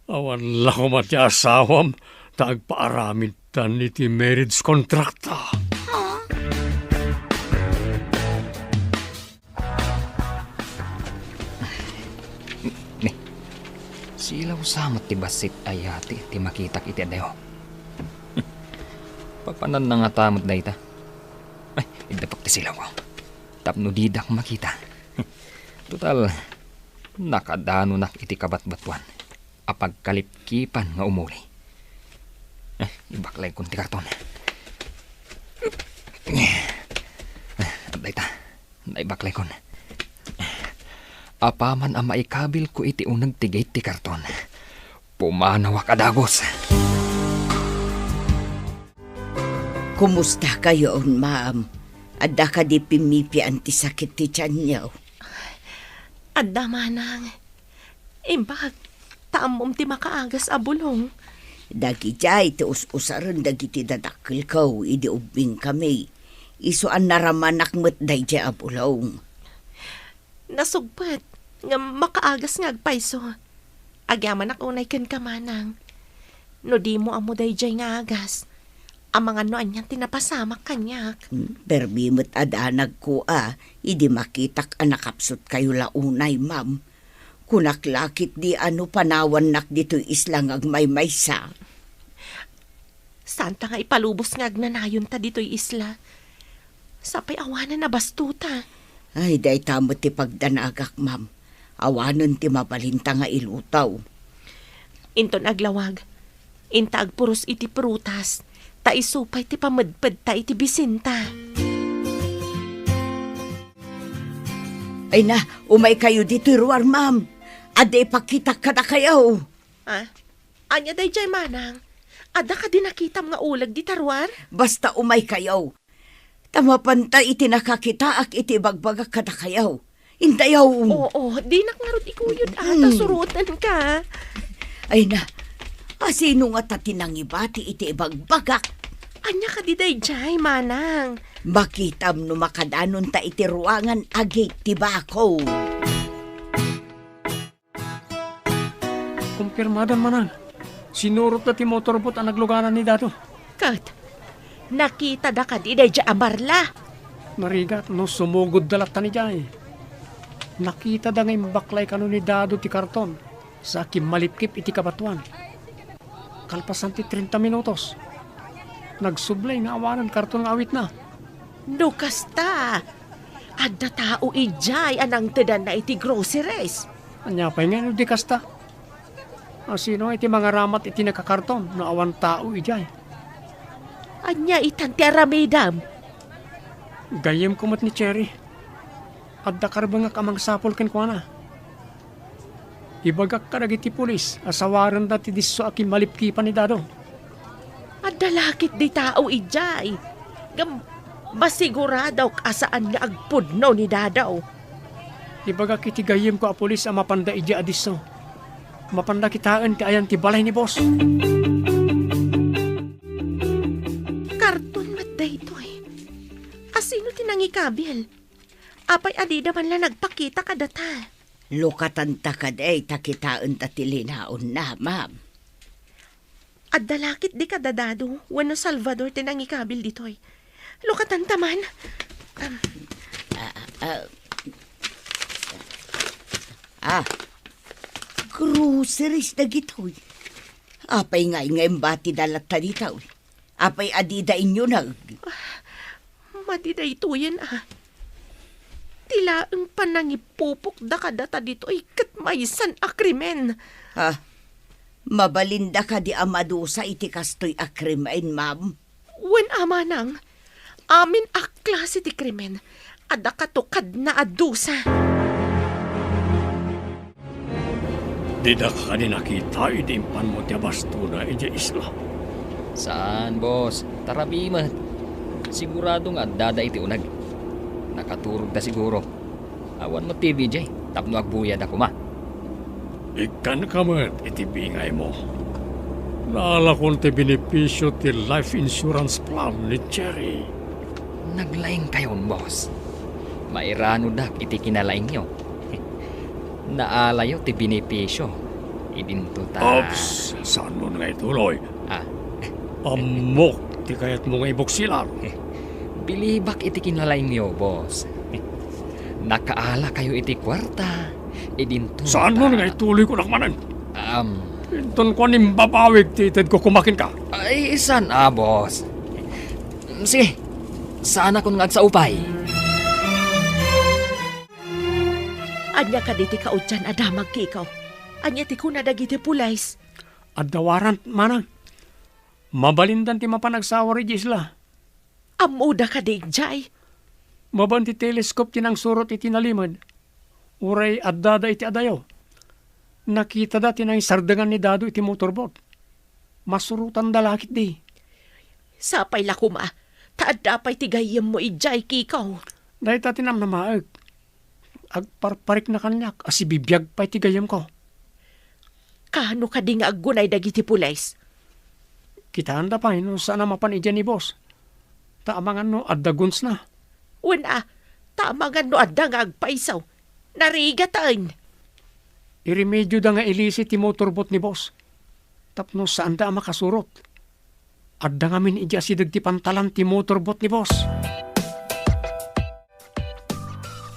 Awan la koma ti asawam ta agpaaramidtan iti marriage contract ta. Ah. Ni, silaw sa met ti bassit a yati ti makitak iti adayo. Papananna ngata met dayta. Ay, iddapek ti silawko tapno didak makita. Total, nakadanonak iti kabatbatuan a pagkalipkipan nga umuli. Eh, ibaklaykon ti karton. Eh, dayta, naibaklaykon. Apaman a maikabilko iti uneg ti gate ti karton, pumanawak a dagus. Kumusta kayon, ma'am? Adda kadi pimmipian ti sakit ti tianyo? Adda, manang. Imbag, ta ammom ti makaagas a bulong. Dagidiay ti us-usaren dagiti dadakkelko idi ubbingkami. Isu a naramanak met daydiay a bulong. Nasugpet nga makaagas nga agpayso. Agyamanak unay kenka, manang. No dimo ammo daydiay nga agas, amangan no anian ti napasamak kaniak. Hmm, permi met a danagko a, idi makitak a nakapsutkayo la unay, ma'am. Kunak la ketdi a no panawannak ditoy isla nga agmaymaysa. Saanta nga ipalubos nga agnanayonta ditoy isla. Sapay awanen a bastota. Ay, dayta met ti pagdanagak, ma'am. Awanen ti mabalinta nga ilutaw. Inton aglawag, inta agpuros iti prutas, ta isu pay ti pamedpedta iti bisinta. Ay na, umaykayo ditoy ruar, ma'am. Adda ipakitak kadakayo. Ah, ania daydiay, manang? Adda kadi nakitam nga uleg dita ruar? Basta umaykayo. Ta mapanta iti nakakitaak iti ibagbagak kadakayo. Intayo. Oo, dinak ngarud ikuyod a, ta Mm. surotenka. Ay na, asino ngata ti nangibati iti ibagbagak? Ania kadi daydiay, manang? Makitam no makadanonta iti ruangan a gate ti bako. Kumpirmadan, manang. Sinurotda ti motorboat a nagluganan ni Dado. Ket, nakitada kadi daydiay a Marla? Narigat no sumugodda latta idiay. Nakitada nga imbaklay kano ni Dado ti karton sa kimmalipkip iti kabatoan. Kalpasan ti trenta minutos, nagsublay nga awanen karton nga awitna. No kasta, adda tao idiay a nangtedanna iti groceries. Ania pay nga no di kasta? Asino iti mangaramat iti nakakarton no awan tao idiay? Ania itan ti aramidem? Gayyemko met ni Cherry. Adda karbengak a mangsapul kenkuana. Ibagak kadagiti pulis a sawarenda ti disso a kimmalipkipan ni Dado. Adda la ketdi tao idiay. Ngem masiguradok a saan nga agpudno ni Dado. Ibagak iti gayyemko a pulis a mapanda idiay a disso. Mapanda kitaen ti ayan ti balay ni boss. Karton met daytoy. Asino ti nangikabil? Apay a dida man la nagpakita kadata? Lukatanta kadi ta kitaenta ti linaonna, ma'am. Adda la ketdi kada Dado wenno Salvador ti nangikabil ditoy. Lukatanta man. Am. Ah, ah. Ah. Groceries dagitoy. Apay ngay nga imbatida latta ditoy? Apay a dida inyuneg? Ah, madi daytoyen a. Ti laeng panangipupokda kadata ditoy ket maysan a krimen. Ah, mabalinda kadi a madusa iti kastoy a krimen, ma'am? Wen a manang, amin a klase ti krimen, adda katukadna a dusa. Didaka kadi nakita idi impanmo ti abastona idiay isla? Saan, boss. Tarabi met. Sigurado nga addada iti uneg. Nakaturogda siguro. Awan met T V idiay tapno agbuyada koma. Ikkanka met iti bingaymo. Naalakon ti benepisio ti life insurance plan ni Jerry. Naglaingkayon, boss. Mairanodak iti kinalaingyo. Naalayo ti benepisio. Idinto ta... Ops, saanmo nga ituloy. Ah. Ammok ti kayatmo nga ibuksilan. Bilibak iti kinalaingyo, boss. Nakaalakayo iti kuarta. Idinto ta... Saanmo nga ituloy, kunak manen? Um, Inton kuan, imbabawig ti itedko koma kenka. Ay, saan a, boss. Sige, saanakon nga agsaupay. Ania kadi ti kaudyan a damag, Kiko? Ania ti kuna dagiti pulis? Adda warrant, manang. Mabalindan ti mapan agsawar idiay isla. Ammoda kadi idiay? Mabaen ti telescope ti nangsurot iti nalimed. Uray addada iti adayo. Nakitada ti nangisardengan ni Dado iti motorboat. Masurotanda la ketdi. Sapay la koma, ta adda pay ti gayyemmo idiay, Kiko. Dayta ti namnamaek. Agparparikna kaniak a sibibiag pay ti gayyemko. Kaano kadi nga aggunay dagiti pulis? Kitaenda pay no saan a mapan idiay ni boss. Ta amangan no adda gunsna. Wen a, ta amangan no adda nga agpayso. Narigaten. Iremedioda nga ilisi ti motorboat ni boss. Tapno saanda a makasurot. Adda ngamin idiay asideg ti pantalan ti motorboat ni boss.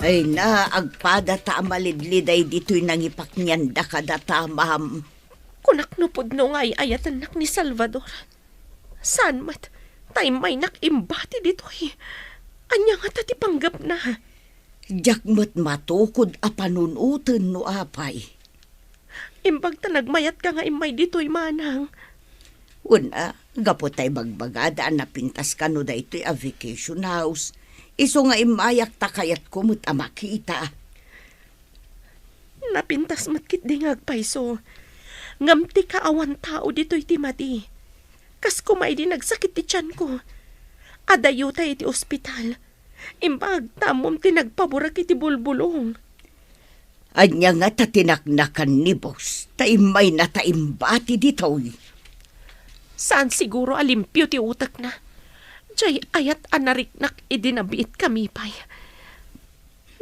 Ay na, agpadata a malidliday ditoy nangipaknianda kadata, ma'am. Kunak no pudno nga ay-ayatennak ni Salvador. Saan met, ta immaynak imbati ditoy. Ania ngata ti panggepna? Diak met matukod a panunoten no apay. Imbag ta nagmayatka nga immay ditoy, manang. Wen a, gapu ta ibagbagada a napintas kano daytoy a vacation house, isu nga immayak ta kayatko met a makita. Napintas met ketdi nga agpayso. Ngem ti kaawan tao ditoy ti madi. Kas koma idi nagsakit ti tianko. Adayotay iti ospital. Imbag ta ammom ti nagpaburak iti bulbulong. Ania ngata ti naknakan ni boss, ta immaynata imbati ditoy? Saan siguro a limpio ti utekna. Diay ayat a nariknak idi nabiitkami pay.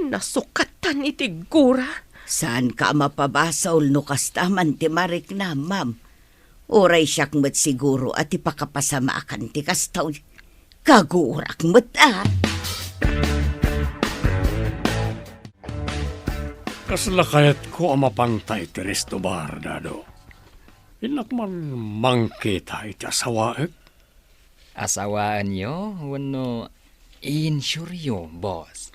Nasukatan iti gura. Saanka a mapabasol no kasta man ti mariknam, ma'am. Uray siak met siguro a ti pakapasamaakan ti kastoy. Kagurak met a. Kasla kayatko a mapanta iti resto bar, Dado. Innak man mangkita iti asawaek. Asawaenyo wenno insuryo, boss?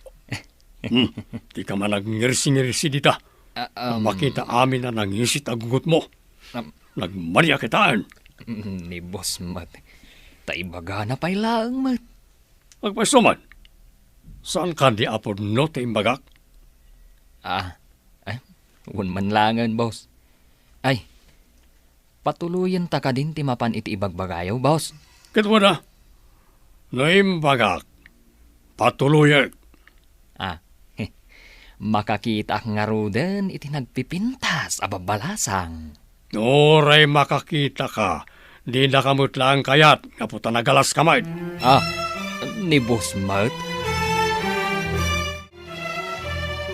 Hmm, dika man agngirsi-ngirsi dita. Ah, um, Makita amin a nangisit a gugutmo. Um, Nagmania kitaen. Mm, ni boss met. Ta ibagana pay laeng met. Agpayso man. Saan kadi a pudno ti imbagak? Ah, eh, wen man laengen, boss. Ay, patuloyenta kadin ti mapan iti ibagbagayo, boss? Ket wen a, no imbagak, patuloyek. Ah, makakitaak ngaruden iti nagpipintas a babbalasang. Uray makakitaka, dinaka met laeng kayat gapu ta nagalaska met. Ah, ni boss met?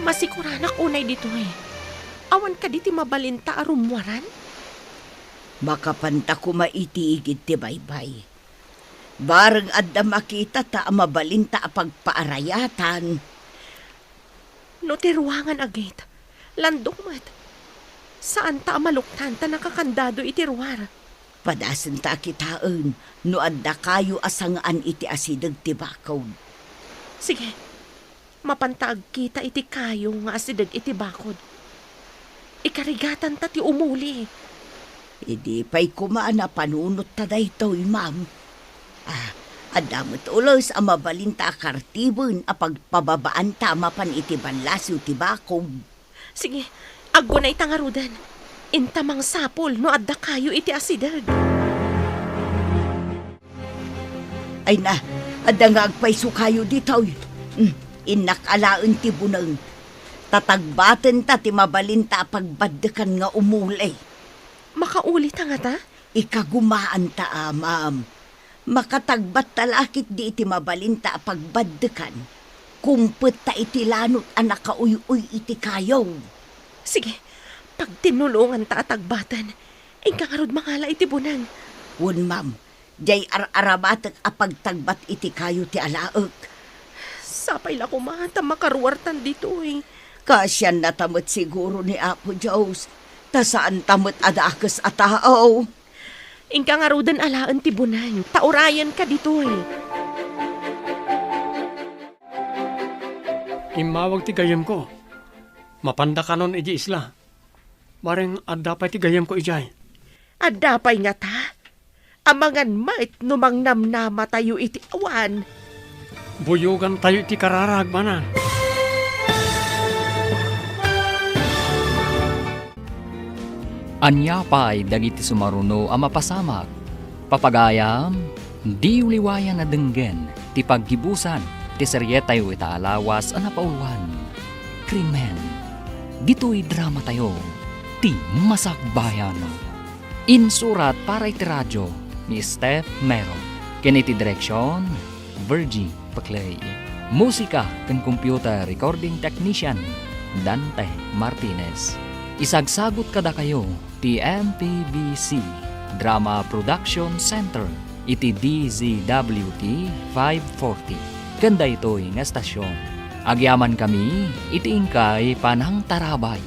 Masikuranak unay ditoy. Awan kadi ti mabalinta a rummuaran? Makapanta koma iti igid ti baybay. Bareng adda makitata a mabalinta a pagpaarayatan. No ti ruangan a gate, landok met. Saanta a maluktan ta nakakandado iti ruar. Padasenta a kitaen no adda kayo a sangaan iti asideg ti bakod. Sige, mapanta agkita iti kayo nga asideg iti bakod. Ikarigatanta ti umuli. Idi pay koma a napanunotta daytoy, ma'am. Ah, adda met ules a mabalinta a kartiben a pagpababaanta mapan iti ballasiw ti bakod. Sige, aggunayta ngaruden. Inta mangsapul no adda kayo iti asideg. Ay na, adda nga agpayso kayo ditoy. Hmm, innak alaen ti buneng. Tatagbatenta ti mabalinta a pagbaddekan nga umuli. Makaulita ngata? Ikagumaanta, ma'am. Makatagbatta la ketdi iti mabalinta a pagbaddekan. Kumpetta iti lanot a nakauy-uy iti kayo. Sige, pagtinnulonganta a tagbaten. Inka ngarud mangala iti buneng. Wen, ma'am. Diay ar-aramatek a pagtagbat iti kayo ti alaek. Sapay la koma ta makaruartan ditoy. Kaasiannata met siguro ni Apo Dios, ta saanta met a dakes a tao. Inka ngaruden alaen ti buneng, ta urayenka ditoy. Immawag ti gayyemko. Mapanda kanon idiay isla. Bareng adda pay ti gayyemko idiay. Adda pay ngata? Amangan met no mangnamnamatayo iti awan. Buyogantayo iti kararag, manan. Ania pay dagiti sumaruno a mapasamak? Papagayam, diyo liwayan a denggen ti paggibusan ti serietayo ita a lawas a napauluan, Krimen. Ditoy dramatayo, ti Masakbayan. Insurat para iti radio ni Steph Mero, ken iti direksion, Virgie Paclay. Musika ken computer recording technician, Dante Martinez. Isagsagut kadakayo ti M P B C Drama Production Center iti D Z W T five forty. Ken daytoy nga estasion, agyamankami iti inkay panangtarabay.